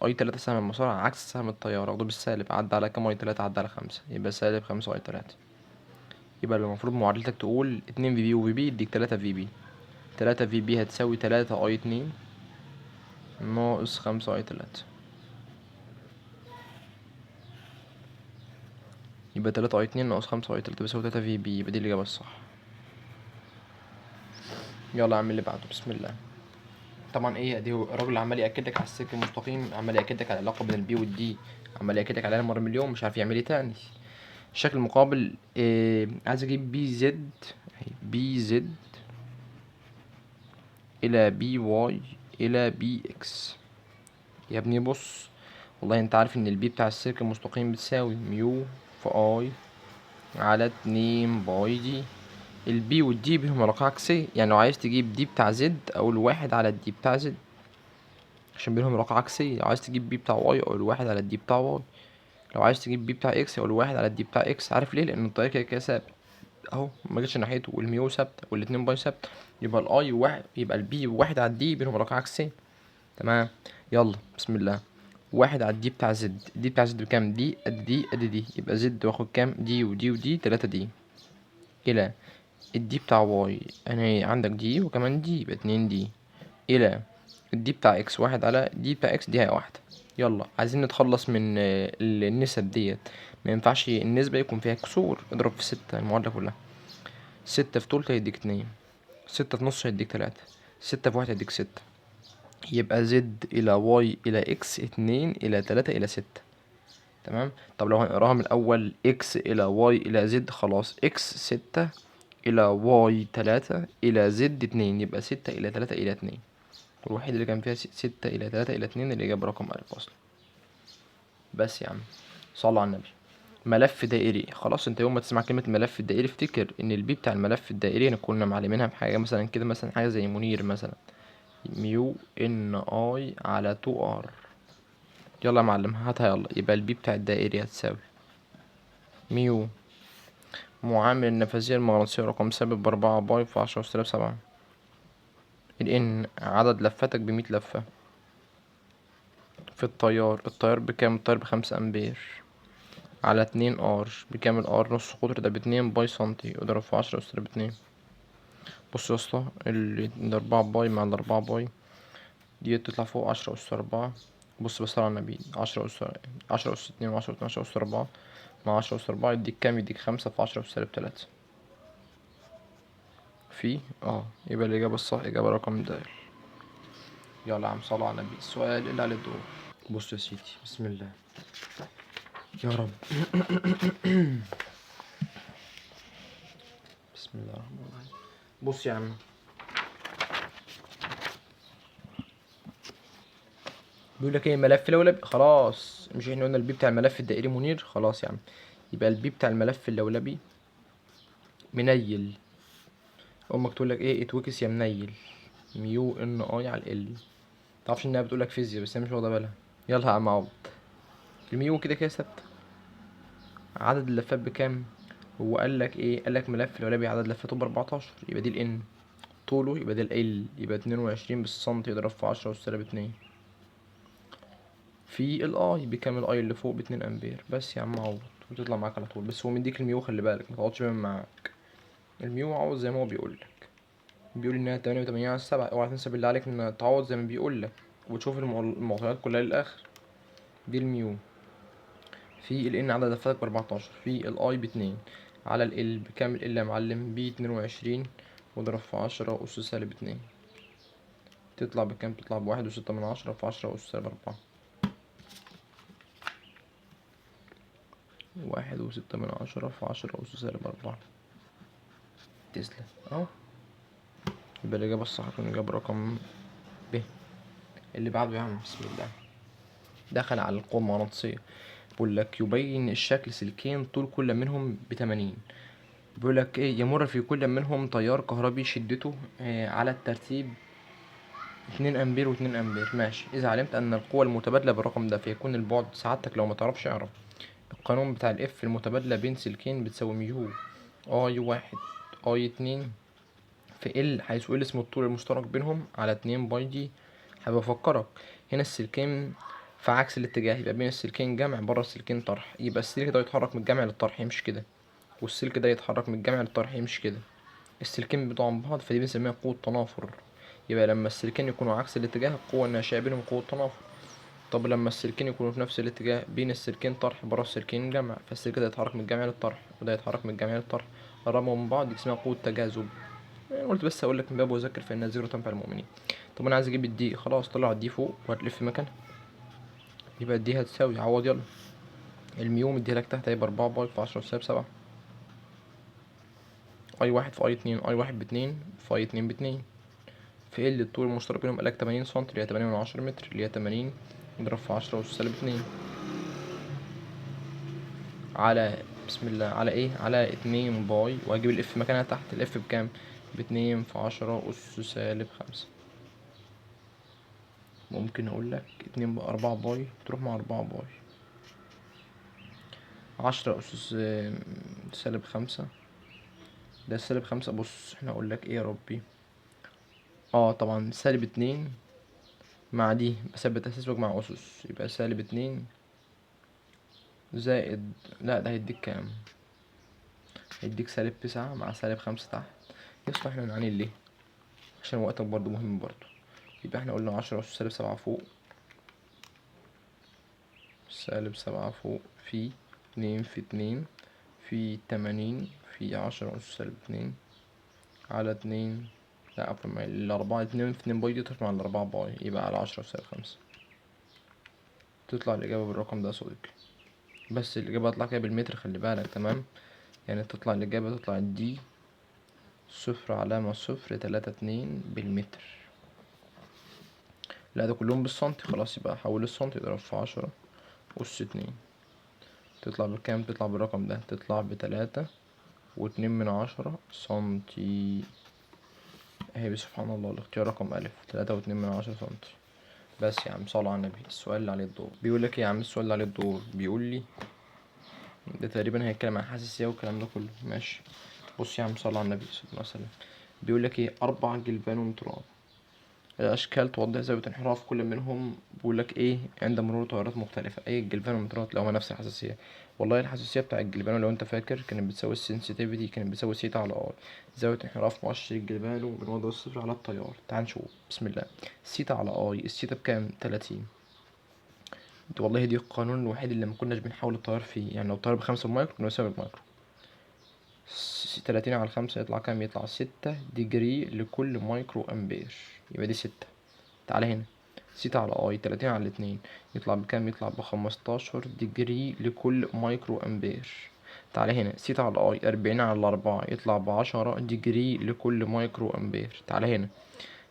I 3 سهم المسار عكس سهم التيار، هاخده بالسالب، عدى على كام؟ I 3 عدى على 5، يبقى سالب 5 I 3. يبقى المفروض معادلتك تقول 2 VB و VB يديك 3 VB، 3 VB هتساوي 3 I 2 ناقص 5 I 3، يبقى 3 I 2 ناقص 5 I 3 بيساوي 3 VB، يبقى دي الإجابة الصح. يلا اعمل اللي بعده، بسم الله. طبعا ايه دي، الراجل عمال ياكد لك على السلك المستقيم، عمال ياكد لك على العلاقه بين ال B وال D، عمال ياكد لك عليها مره مليون، مش عارف يعمل ايه تاني. الشكل المقابل، عايز اجيب B Z، B Z الى B Y الى B X. يا ابني بص، والله انت عارف ان ال B بتاع السلك المستقيم بتساوي mu في I على 2 pi d. ال B وال D بينهم علاقة عكسية، يعني لو عايز تجيب D بتاع Z اقول 1 على ال D بتاع Z عشان بينهم علاقة عكسية. لو عايز تجيب B بتاع Y اقول 1 على ال D بتاع Y، لو عايز تجيب B بتاع X اقول 1 على ال D بتاع X. عارف ليه؟ لان التيار كده كده ثابت اهو، ما جتش ناحيته، وال mu ثابته والاتنين pi ثابته، يبقى ال I واحد، يبقى ال B 1 على ال D بينهم علاقة عكسية. تمام، يلا بسم الله. 1 على ال D بتاع Z، D بتاع Z بكام؟ D قد D قد D، يبقى Z واخد كام؟ D و D و D، 3 D. الى ال D بتاع Y، انا عندك D وكمان D، يبقى 2 D. الى ال D بتاع X، 1 على D بتاع X، دي هي واحدة. يلا عايزين نتخلص من النسب ديت، ما ينفعش النسبة يكون فيها كسور، اضرب في 6 المعادلة كلها. 6 في تلت هيديك 2، 6 في نص هيديك 3، 6 في 1 هيديك 6، يبقى Z إلى Y إلى X 2 إلى 3 إلى 6. تمام، طب لو هنقراها من الأول X إلى Y إلى Z، خلاص X 6 إلى Y 3 إلى Z 2، يبقى 6 إلى 3 إلى 2. والوحيد اللي كان فيها 6 إلى 3 إلى 2 الإجابة رقم ألف أصلا. بس يا عم صلوا على النبي. ملف دائري، خلاص انت يوم ما تسمع كلمة ملف الدائري افتكر ان ال B بتاع الملف الدائري احنا كنا معلمينها بحاجة مثلا كده، مثلا حاجة زي منير مثلا، mu N I على 2 R. يلا يا معلم هاتها يلا. يبقى ال B بتاع الدائري هتساوي mu معامل النفاذية المغناطيسية رقم ثابت ب4 pi في 10 أس 7، ال N عدد لفاتك بمية لفة في التيار، التيار بكام؟ التيار ب5 أمبير على 2 R، بكام ال R؟ نص قطر ده باتنين pi سنتي، اضرب في 10 أس 2. بص يا اسطى، ال4 pi مع ال4 pi دي تطلع فوق 10 أس 4، بص بس على النبي، 10 أس 10 أس 2 و10 أس 10 أس 4 مع 10 أس 4 يديك كام؟ يديك 5 في 10 أس سالب 3 في يبقى الإجابة الصح إجابة رقم د. يلا يا عم صلوا على النبي. السؤال اللي على الدور. بص يا سيدي، بسم الله يا رب. بسم الله الرحمن الرحيم. بص يا عم، بيقول لك ايه؟ ملف لولبي. خلاص مش احنا قلنا ال B بتاع الملف الدائري منير؟ خلاص يا عم، يبقى ال B بتاع الملف اللولبي منيل. امك تقول لك ايه؟ اتوكس يا منيل، mu N I على L. متعرفش انها بتقول لك فيزياء بس هي مش واخده بالها. يلا يا عم عوض. ال mu كده كده ثابته. عدد اللفات بكام؟ هو قال لك ايه؟ قال لك ملف لولبي عدد لفاته ب14، يبقى دي ال N. طوله يبقى ده L، يبقى 22 بالسنتي يضرب في 10 أس سالب 2 في ال I بكام؟ ال I اللي فوق باتنين امبير. بس يا عم عوض وتطلع معاك على طول. بس هو مديك ال mu، خلي بالك ما تقعدش بقى معاك ال mu، عوض زي ما هو بيقول لك. بيقول انها 88 على 7. اوعى تنسى بالله عليك ان تعوض زي ما بيقول لك وتشوف المعطيات كلها للاخر. دي ال mu في ال N عدد لفاتك ب14 في ال I باتنين على L بكام؟ L يا معلم ب 22 واضرب في 10 أس سالب 2. تطلع بكام؟ تطلع بواحد وستة من عشرة في 10 أس سالب 4. 1.6 في 10 أس سالب 4. تسلم أهو. يبقى الإجابة الصح هتكون إجابة رقم ب. اللي بعده يا عم، بسم الله. دخل على القوة المغناطيسية. بيقول لك يبين الشكل سلكين طول كل منهم ب80. بيقول لك إيه؟ يمر في كل منهم تيار كهربي شدته، على الترتيب 2 أمبير واتنين أمبير. ماشي. إذا علمت أن القوة المتبادلة بالرقم ده فيكون البعد، سعادتك لو ما تعرفش اعرف القانون بتاع ال F المتبادلة بين سلكين بتساوي mu I 1 I 2 في L، حيث L اسم الطول المشترك بينهم على 2 pi d. حابب افكرك هنا السلكين في عكس الاتجاه، يبقى بين السلكين جمع، بره السلكين طرح. يبقى السلك ده يتحرك من الجمع للطرح يمشي كده، والسلك ده يتحرك من الجمع للطرح يمشي كده. السلكين بيبعدوا عن بعض، فدي بنسميها قوة تنافر. يبقى لما السلكين يكونوا عكس الاتجاه القوة الناشئة بينهم قوة تنافر. طب لما السلكين يكونوا في نفس الاتجاه بين السلكين طرح، بره السلكين جمع، فالسلك ده يتحرك من الجمع للطرح وده يتحرك من الجمع للطرح، قربهم من بعض، دي اسمها قوة تجاذب. قلت بس اقول لك من باب وذكر فان الذكر تنفع المؤمنين. طب انا عايز اجيب ال D، خلاص طلع ال D فوق وهتلف مكانها، يبقى ال D هتساوي، عوض يلا ال mu مديها لك تحت، هيبقى 4 pi في 10 سالب 7، I 1 في I 2، I 1 باتنين في I 2 باتنين، في L الطول المشترك بينهم قالك 80 سنتي اللي هي تمانية من عشرة متر، اللي هي 80 اضرب في 10 أس سالب 2 على، بسم الله، على ايه؟ على 2 pi، وهجيب ال F مكانها تحت، ال F بكام؟ باتنين في 10 أس سالب 5. ممكن اقول لك 2 بأربعة pi تروح مع 4 pi، 10 أس سالب 5، ده سالب 5. بص احنا اقول لك ايه يا ربي، طبعا سالب 2 مع دي بثبت اساس واجمع اسس، يبقى سالب 2 زائد، لا ده هيديك كام؟ هيديك سالب 9 مع سالب 5 تحت. يا اسطى احنا بنعاني ليه؟ عشان وقتك برضو مهم برضو. يبقى احنا قلنا 10 أس سالب 7 فوق، سالب 7 فوق في 2 في 2 في 80 في 10 أس سالب 2 على 2، لا عفوا، ما الأربعة 2 في 2 pi دي تطلع مع الأربعة pi، يبقى على 10 أس سالب 5. تطلع الإجابة بالرقم ده يا صديقي. بس الإجابة هتطلع كده بالمتر، خلي بالك، تمام؟ يعني تطلع الإجابة، تطلع D 0.032 بالمتر. لا ده كلهم بالسنتي، خلاص يبقى حول السنتي، اضرب في 10 أس 2، تطلع بكام؟ تطلع بالرقم ده، تطلع بتلاتة واتنين من عشرة سنتي. اهي سبحان الله، الاختيار رقم ألف، تلاتة واتنين من عشرة سنتي. بس يا عم صلوا على النبي. السؤال اللي عليه الدور بيقول لك ايه يا عم؟ السؤال اللي عليه الدور بيقول لي ده تقريبا هيتكلم عن حساسية والكلام ده كله، ماشي. بص يا عم صلوا على النبي صلى الله عليه وسلم. بيقول لك ايه؟ 4 جلفانومترات، الأشكال توضح زاوية انحراف كل منهم. بيقول لك ايه؟ عند مرور تيارات مختلفة. ايه الجلفانومترات لو هما نفس الحساسية؟ والله الحساسية بتاع الجلفانو لو انت فاكر كانت بتساوي ال sensitivity، كانت بتساوي سيتا على I، زاوية انحراف مؤشر الجلفانو من وضع الصفر على التيار. تعال نشوف، بسم الله. سيتا على I، السيتا بكام؟ 30. والله دي القانون الوحيد اللي ما كناش بنحاول التيار فيه، يعني لو التيار ب5 مايكرو كنا بنساوي بالمايكرو. 30 على 5 يطلع كام؟ يطلع 6 degree لكل مايكرو امبير، يبقى دي 6. تعالى هنا سيتا على I 30 على 2 يطلع بكام؟ يطلع ب15 degree لكل مايكرو امبير. تعالى هنا سيتا على I 40 على 4 يطلع ب10 degree لكل مايكرو امبير. تعالى هنا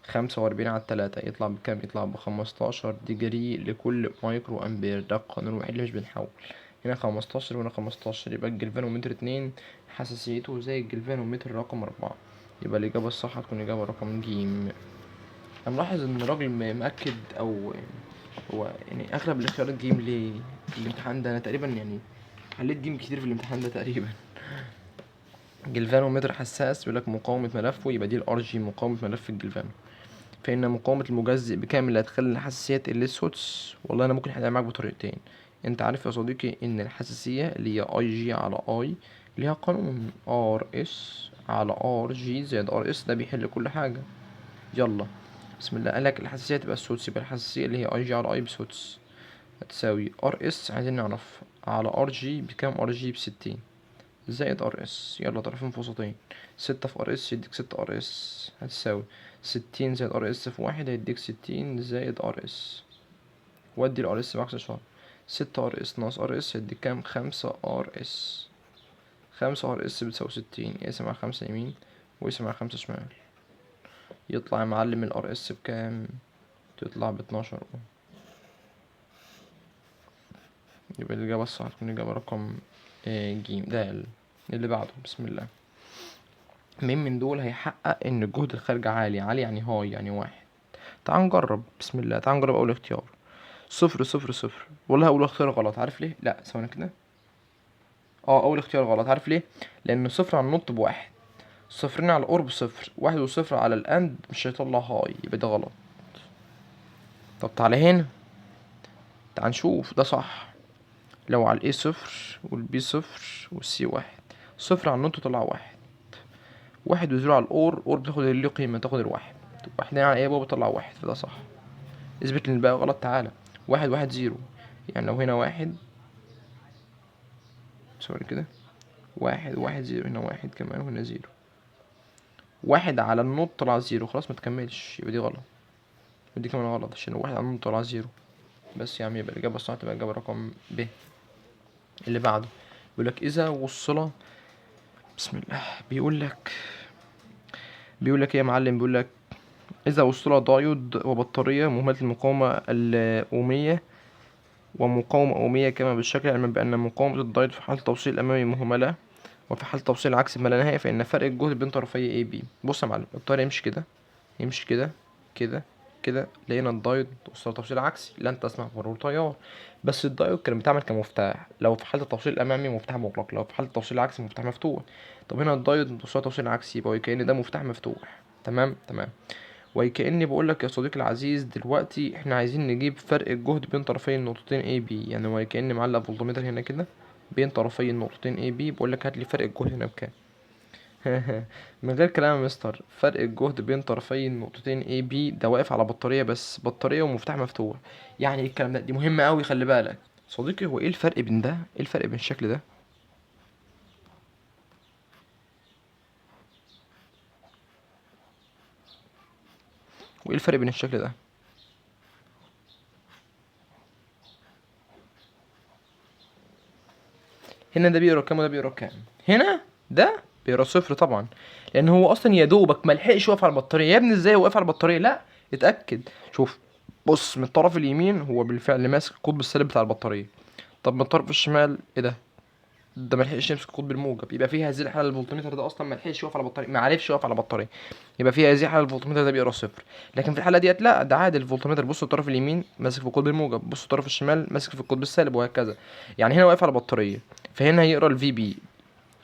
45 على 3 يطلع بكام؟ يطلع ب15 degree لكل مايكرو امبير. ده القانون الوحيد اللي مش بنحول. هنا 15 وهنا 15، يبقى الجلفانومتر 2 حساسيته زي الجلفانومتر رقم 4، يبقى الإجابة الصح هتكون إجابة رقم جيم. أنا ملاحظ إن الراجل مأكد، أو هو أغلب الاختيارات جيم ليه في الامتحان ده؟ أنا تقريبا حليت جيم كتير في الامتحان ده تقريبا. جلفانومتر حساس بيقول لك مقاومة ملفه، يبقى دي الار جي مقاومة ملف الجلفانو. فإن مقاومة المجزئ بكامل اللي هتخلي الحساسية تقل للسدس. والله أنا ممكن أحلها معاك بطريقتين. أنت عارف يا صديقي إن الحساسية اللي هي اي جي على اي ليها قانون ار اس على ار جي زائد ار اس، ده بيحل كل حاجة. يلا بسم الله. قال لك الحساسية تبقى السدس، يبقى الحساسية اللي هي اي جي على اي بسدس هتساوي ار اس، عايزين نعرف على ار جي بكام؟ ار جي ب60 زائد ار اس. يلا طرفين في وسطين، 6 في ار اس يديك 6 ار اس، هتساوي 60 زائد ار اس في 1 هيديك 60 زائد ار اس، ودي الار اس بعكس الاشارة. 6 ار اس ناقص ار اس هيديك كام؟ 5 ار اس. 5 ار اس بتساوي 60، اقسم على 5 يمين واقسم على 5 شمال، يطلع يا معلم الار اس بكام؟ تطلع ب12. يبقى الإجابة الصح هتكون إجابة رقم جيم. ده اللي بعده. بسم الله. مين من دول هيحقق إن الجهد الخارجي عالي؟ عالي يعني هاي، يعني 1. تعال نجرب. بسم الله. تعال نجرب أول اختيار. 0 0 0. والله أول اختيار غلط، عارف ليه؟ لا ثواني كده. أول اختيار غلط، عارف ليه؟ لأن 0 على النط ب1، صفرين على الأور بصفر، 1 و0 على الأند مش هيطلع هاي، يبقى ده غلط. طب تعالى هنا، تعال نشوف ده صح. لو على الاي 0 والبي 0 والسي 1، 0 على النط طلع 1، 1 و0 على الأور، أور بتاخد اللي قيمة، تاخد الواحد، واحدين على ايه بابا طلع 1، فده صح. اثبت ان الباقي غلط. تعالى 1 1 0، يعني لو هنا 1، سوري كده، 1 1 0، هنا 1 كمان وهنا 0، 1 على النط طلع 0، خلاص ما تكملش، يبقى دي غلط، ودي كمان غلط عشان 1 على النط طلع 0. بس يا عم يبقى الإجابة الصح تبقى الإجابة رقم ب. اللي بعده بيقول لك إذا وصل، بسم الله، بيقول لك إيه يا معلم؟ بيقول لك إذا وصل دايود وبطارية مهملة المقاومة الأومية ومقاومة أومية كما بالشكل، علما بأن مقاومة الدايود في حال توصيل الأمامي مهملة وفي حال توصيل العكس ما لا نهاية، فإن فرق الجهد بين طرفي A B. بص يا معلم، التيار يمشي كده، يمشي كده، كده، كده، لقينا الدايود وصل توصيل عكسي، لن تسمح بمرور تيار. بس الدايود كان بيتعمل كمفتاح، لو في حالة التوصيل الأمامي مفتاح مغلق، لو في حالة التوصيل العكسي مفتاح مفتوح. طب هنا الدايود وصل توصيل عكسي، يبقى كأن ده مفتاح مفتوح. تمام تمام. وكأني بقول لك يا صديقي العزيز دلوقتي احنا عايزين نجيب فرق الجهد بين طرفي النقطتين A B، يعني هو كأني معلق فولتمتر هنا كده بين طرفي النقطتين A B، بقول لك هات لي فرق الجهد هنا بكام. من غير كلام يا مستر، فرق الجهد بين طرفي النقطتين A B ده واقف على بطارية بس، بطارية ومفتاح مفتوح. يعني ايه الكلام ده؟ دي مهمة قوي، خلي بالك صديقي. هو ايه الفرق بين ده؟ ايه الفرق بين الشكل ده وايه الفرق بين الشكل ده؟ هنا ده بيقرا كام وده بيقرا كام؟ هنا ده بيقرا 0 طبعا، لان هو اصلا يا دوبك ما لحقش يقف على البطاريه. يا ابني ازاي هو واقف على البطاريه؟ لا اتاكد، شوف بص من الطرف اليمين هو بالفعل ماسك القطب السالب بتاع البطاريه، طب من الطرف الشمال ايه ده؟ ده ما لحقش يمسك القطب الموجب، يبقى في هذه الحاله الفولتمتر ده اصلا ما لحقش يقف على البطاريه، ما عرفش يقف على البطاريه، يبقى في هذه الحاله الفولتمتر ده بيقرا 0. لكن في الحاله ديت لا، ده عادي، الفولتمتر بص الطرف اليمين ماسك في القطب الموجب، بص الطرف الشمال ماسك في القطب السالب، وهكذا. يعني هنا واقف على بطاريه، فهنا هيقرا الفي بي،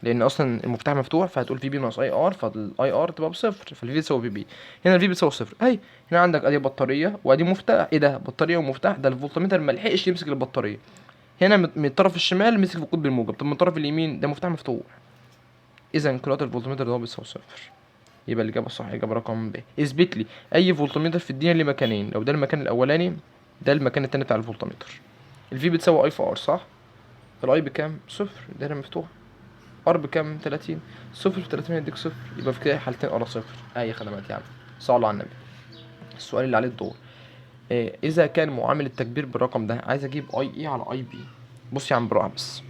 لان اصلا المفتاح مفتوح، فهتقول في بي ناقص اي ار، فالاي ار تبقى بصفر، فالفي بتساوي في بي. هنا الفي بتساوي 0. اهي هنا عندك ادي بطاريه وادي مفتاح، ايه ده؟ بطاريه ومفتاح، ده الفولتمتر ما لحقش يمسك البطاريه. هنا من الطرف الشمال مسك في القطب الموجب، طب من الطرف اليمين ده مفتاح مفتوح، اذا قراءة الفولتمتر ده بيساوي 0. يبقى الاجابه الصح اجابه رقم ب. اثبت لي اي فولتمتر في الدنيا ليه مكانين، لو ده المكان الاولاني ده المكان التاني بتاع الفولتمتر. ال V بتساوي I في R صح؟ ال I بكام؟ صفر، دايرة مفتوحة. R بكام؟ 30. صفر في 30 يديك صفر، يبقى في كده حالتين R صفر. اي خدمات يا عم، صلوا على النبي. السؤال اللي عليه الدور، اذا كان معامل التكبير بالرقم ده، عايز اجيب I E على I B. بص يا عم بالراحة بس،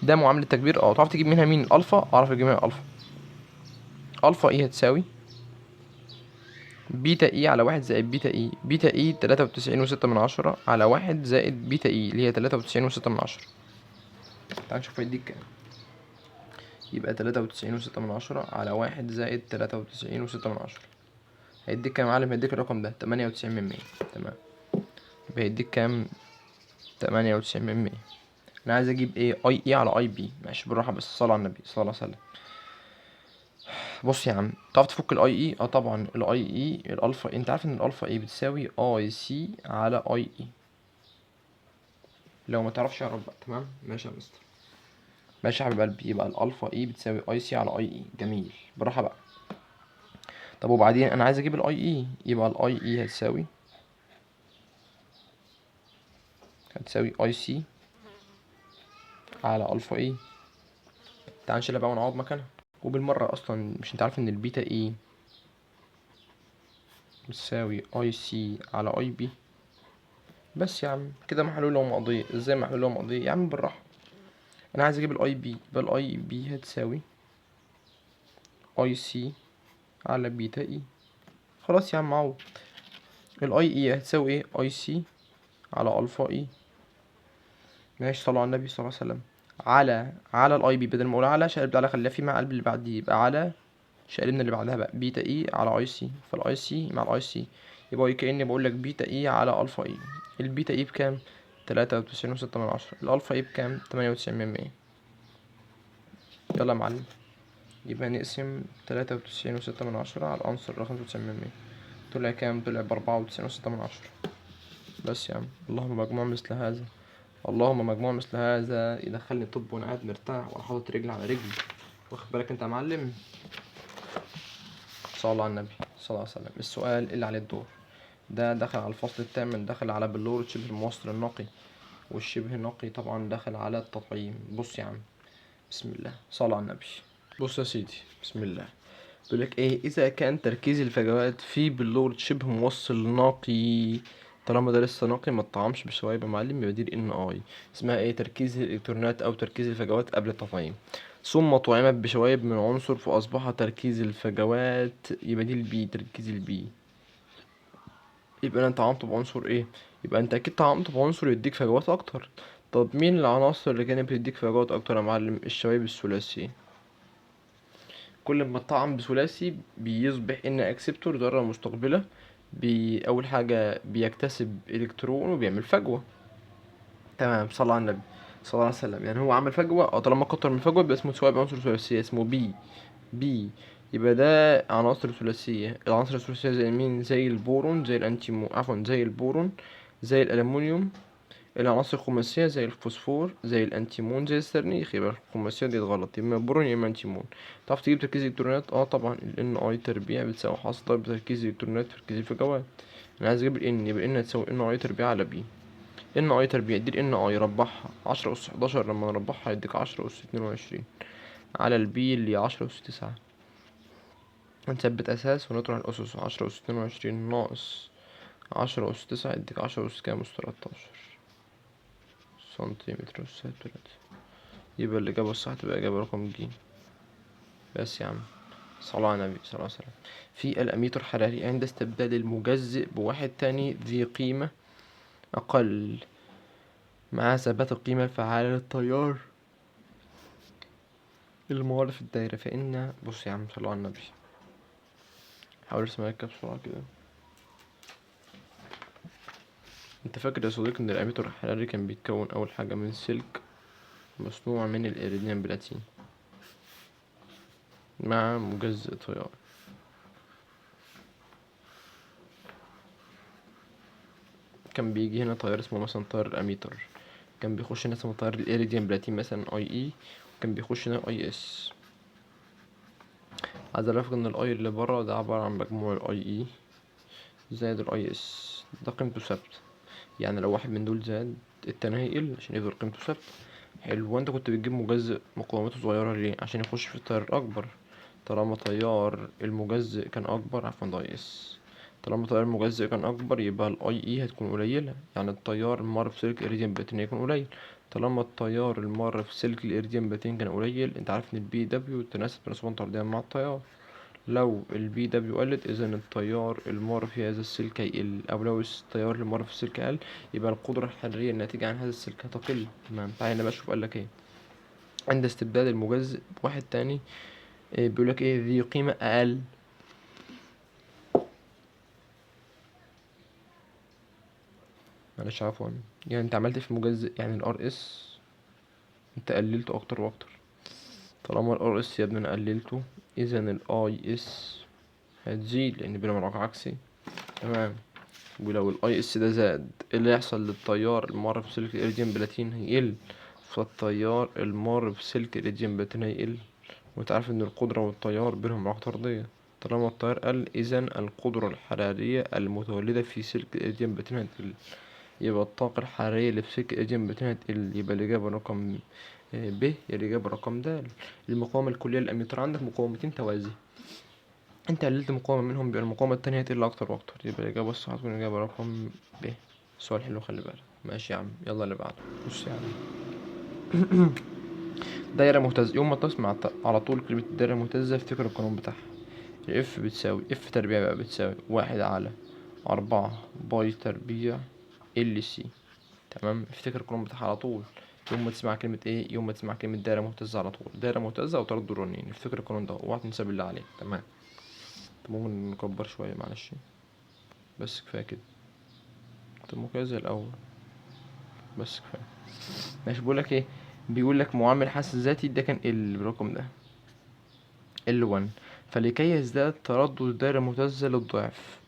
ده معامل التكبير، تعرف تجيب منها مين؟ الالفا. اعرف اجيب منها الالفا. alpha E هتساوي beta E على 1 زائد beta E. beta E تلاتة وتسعين وستة من عشرة على 1 زائد beta E اللي هي تلاتة وتسعين وستة من عشرة. تعال نشوف هيديك كام. يبقى تلاتة وتسعين وستة من عشرة على 1 زائد تلاتة وتسعين وستة من عشرة، هيديك كام يا معلم؟ هيديك الرقم ده 98%. تمام، يبقى هيديك كام؟ 98%. أنا عايز أجيب إيه؟ I E على I B. ماشي بالراحة بس، صلى على النبي صلى الله عليه وسلم. بص يا عم، تعرف تفك ال I E؟ طبعا ال I E ال alpha، انت عارف ان ال alpha E بتساوي I C على I E. لو ما تعرفش اعرف بقى. تمام، ماشي يا مستر، ماشي يا حبيب قلبي. يبقى ال alpha E بتساوي I C على I E. جميل، بالراحة بقى. طب وبعدين انا عايز اجيب ال I E، يبقى ال I E هتساوي I C على alpha E. تعال نشيلها بقى ونعوض مكانها. وبالمرة اصلا مش انت عارف ان ال beta E بتساوي I C على I B؟ بس يا عم كده محلولة ومقضية. ازاي محلولة ومقضية يا عم؟ بالراحة، انا عايز اجيب ال I B، يبقى ال I B هتساوي I C على beta E. خلاص يا عم عوض. ال I E هتساوي ايه؟ I C على alpha E. ماشي، صلوا على النبي صلى الله عليه وسلم. على ال I B، بدل ما اقول على شقلب على خليها في مع قلب اللي بعديه، يبقى على شقلبنا اللي بعدها بقى beta E على I C. فال I C مع ال I C يبقى كأني بقول لك beta E على alpha E. ال beta E بكام؟ تلاتة وتسعين وستة من عشرة. ال alpha E بكام؟ 98%. يلا يا معلم، يبقى نقسم تلاتة وتسعين وستة من عشرة على العنصر رقم 95%. طلع كام؟ طلع بأربعة وتسعين وستة من عشرة. بس يا عم، اللهم مجموع مثل هذا، اللهم مجموع مثل هذا يدخلني طب وانا قاعد مرتاح وانا حاطط رجل على رجل. واخد بالك انت يا معلم؟ صلى على النبي صلى الله عليه وسلم. السؤال اللي عليه الدور ده دخل على الفصل الثامن، دخل على بلورة شبه الموصل النقي، والشبه النقي طبعا دخل على التطعيم. بص يا عم، بسم الله، صلى على النبي. بص يا سيدي، بسم الله. بيقول لك ايه؟ اذا كان تركيز الفجوات في بلورة شبه موصل نقي، طالما ده لسه نقي ما اتطعمش بشوايب يا معلم، يبقى دي ال N I اسمها ايه؟ تركيز الالكترونات او تركيز الفجوات قبل التطعيم. ثم طعمت بشوايب من عنصر فاصبح تركيز الفجوات، يبقى دي ال P، تركيز ال P. يبقى انا طعمته بعنصر ايه؟ يبقى انت اكيد طعمته بعنصر يديك فجوات اكتر. طب مين العناصر اللي كانت بتديك فجوات اكتر يا معلم؟ الشوايب الثلاثي. كل ما الطعم بثلاثي بيصبح N acceptor، ذره مستقبله، اول حاجه بيكتسب الكترون وبيعمل فجوه. تمام، صلى على النبي صلى الله عليه وسلم. يعني هو عمل فجوه، طالما كتر من فجوه يبقى اسمه شوايب عنصر ثلاثيه، اسمه P. P يبقى ده عناصر ثلاثيه. العناصر الثلاثيه زي مين؟ زي البورون، زي الانتيمو، عفوا، زي البورون، زي الالومنيوم. العناصر الخماسيه زي الفوسفور، زي الانتيمون، زي السرنيخ. يبقى الخماسيه دي غلط، يا اما بورون يا اما انتيمون. تعرف تجيب تركيز الالكترونات؟ طبعا ال N I تربيع بتساوي حاصل ضرب تركيز الالكترونات في تركيز الفجوات. انا عايز اجيب ال N، يبقى N هتساوي N I تربيع على P. N I تربيع دي ال N I ربعها 10 أس 11، لما نربعها يديك 10 أس 22 على ال P اللي 10 أس 9. نثبت أساس ونطرح الأسس، 10 أس 22 ناقص 10 أس 9 يديك 10 أس كام؟ أس 13 سنتيمتر أس 3. يبقى الإجابة الصح تبقى إجابة رقم ج. بس يا عم، صلى على النبي صلى الله عليه وسلم. في الأميتر حراري عند استبدال المجزئ بواحد تاني ذي قيمة أقل مع ثبات القيمة الفعالة للتيار الموارد في الدايرة، فإن بص يا عم صلى على النبي، حاول ارسمها لك بسرعة كده. انت فاكر يا صديقي ان الاميتر الحراري كان بيتكون اول حاجة من سلك مصنوع من الإيريديوم بلاتين مع مجزئ تيار. كان بيجي هنا تيار اسمه مثلا تيار الاميتر، كان بيخش هنا اسمه تيار الإيريديوم بلاتين مثلا I E، وكان بيخش هنا I S. عايز اعرفك ان ال I اللي بره ده عبارة عن مجموع ال I E زائد ال I S، ده قيمته ثابتة. يعني لو واحد من دول زاد التاني هيقل عشان يفضل قيمته ثابتة. حلو، وانت كنت بتجيب مجزئ مقاومته صغيرة ليه؟ عشان يخش في التيار الأكبر. طالما تيار المجزئ كان أكبر، عفوا ده I S، طالما تيار المجزئ كان أكبر يبقى ال I E هتكون قليلة، يعني التيار المار في سلك الإيريديوم بلاتين هيكون قليل. طالما التيار المار في سلك الإيريديوم بلاتين كان قليل، انت عارف ان ال P W تناسب تناسبا طرديا مع التيار. لو ال P W قلت، إذن التيار المار في هذا السلك هيقل، أو لو التيار المار في السلك قل يبقى القدرة الحرارية الناتجة عن هذا السلك هتقل. تمام، تعالى بقى شوف قال لك ايه. عند استبدال المجزئ بواحد تاني، بيقول لك ايه؟ ذي قيمة أقل. معلش عفوا، يعني انت عملت في المجزئ، يعني ال R S انت قللته اكتر واكتر. طالما ال R S يا ابني انا قللته، اذا ال I S هتزيد لان بينهم علاقة عكسية. تمام، ولو ال I S ده زاد ايه اللي هيحصل للتيار المار في سلك الإيريديوم بلاتين؟ هيقل. فالتيار المار في سلك الإيريديوم بلاتين هيقل، وانت عارف ان القدرة والتيار بينهم علاقة طردية. طالما التيار قل، اذا القدرة الحرارية المتولدة في سلك الإيريديوم بلاتين هتقل، يبقى الطاقة الحرارية اللي في سلك الإيريديوم بلاتين هتقل. يبقى الإجابة رقم ب، يا الإجابة رقم د. المقاومة الكلية للأميتر، عندك مقاومتين توازي، انت قللت مقاومة منهم يبقى المقاومة التانية هتقل أكتر وأكتر، يبقى الإجابة الصح هتكون الإجابة رقم ب. سؤال حلو، خلي بالك. ماشي يا عم، يلا اللي بعده. بص يا عم، دايرة مهتزة، يوم ما تسمع على طول كلمة دايرة مهتزة افتكر القانون بتاعها. ال F بتساوي F تربيع بقى بتساوي 1 على 4 pi تربيع L C. تمام، افتكر القانون بتاعها على طول. يوم ما تسمع كلمة ايه؟ يوم ما تسمع كلمة دايرة مهتزة على طول، دايرة مهتزة أو تردد رنين، افتكر القانون ده، اوعى تنسى بالله عليك. تمام، طب ممكن نكبر شوية معلش، بس كفاية كده. طب ممكن زي الأول، بس كفاية. ماشي، بيقول لك ايه؟ بيقول لك معامل حس ذاتي ده كان ال بالرقم ده L1، فلكي يزداد تردد الدائرة المهتزة للضعف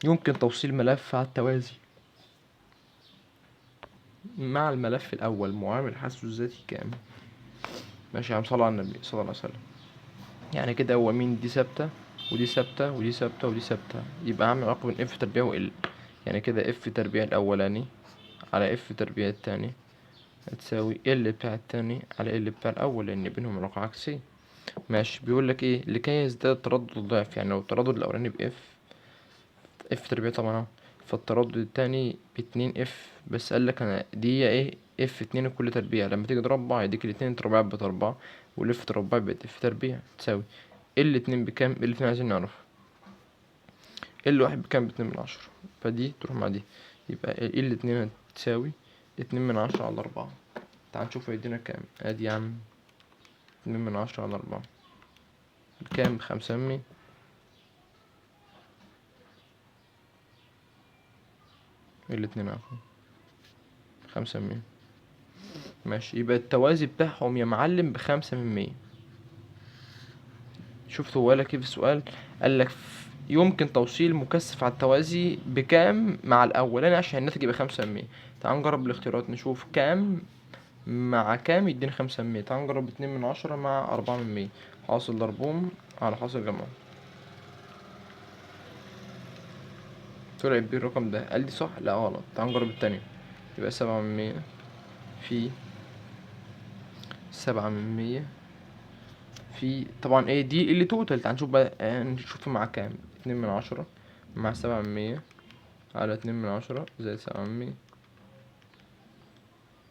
يمكن توصيل ملف على التوازي مع الملف الأول معامل حسه الذاتي كام؟ ماشي يا عم، صلى على النبي صلى الله عليه وسلم. يعني كده هو مين؟ دي ثابتة ودي ثابتة ودي ثابتة ودي ثابتة، يبقى هعمل علاقة بين F تربيع و L. يعني كده F تربيع الأولاني على F تربيع التاني هتساوي L بتاع التاني على L بتاع الأول، لأن بينهم علاقة عكسية. ماشي، بيقول لك إيه؟ لكي يزداد تردد الضعف، يعني لو التردد الأولاني ب F، F تربيع طبعا أهو، فالتردد التاني باتنين F، بس قال لك أنا دي إيه؟ F اتنين كل تربيع، لما تيجي تربع يديك الاتنين تربيع بتربع، وال F تربع بقت F تربيع تساوي L اتنين بكام؟ L اتنين عايزين نعرف L واحد بكام؟ باتنين من عشرة، فدي تروح مع دي، يبقى L اتنين هتساوي اتنين من عشرة على أربعة. تعال نشوف هيدينا كام. ادي يا عم اتنين من عشرة على أربعة بكام؟ بخمسة من مية. L اتنين عفوا خمسة من مية. ماشي، يبقى التوازي بتاعهم يا معلم بخمسة من مية. شفت هو قالك ايه في السؤال؟ قالك يمكن توصيل مكثف على التوازي بكام مع الأولاني عشان الناتج يبقى خمسة من مية. تعال نجرب الاختيارات نشوف كام مع كام يدينا خمسة من مية. تعال نجرب اتنين من عشرة مع أربعة من مية، حاصل ضربهم على حاصل جمعهم، طلع بيه الرقم ده. قال لي صح؟ لا غلط. تعال نجرب التانية، يبقى سبعة من مية في سبعة من مية في طبعا ايه دي اللي توتال. تعال نشوف بقى، نشوف مع كام. اتنين من عشرة مع سبعة من مية على اتنين من عشرة زائد سبعة من مية،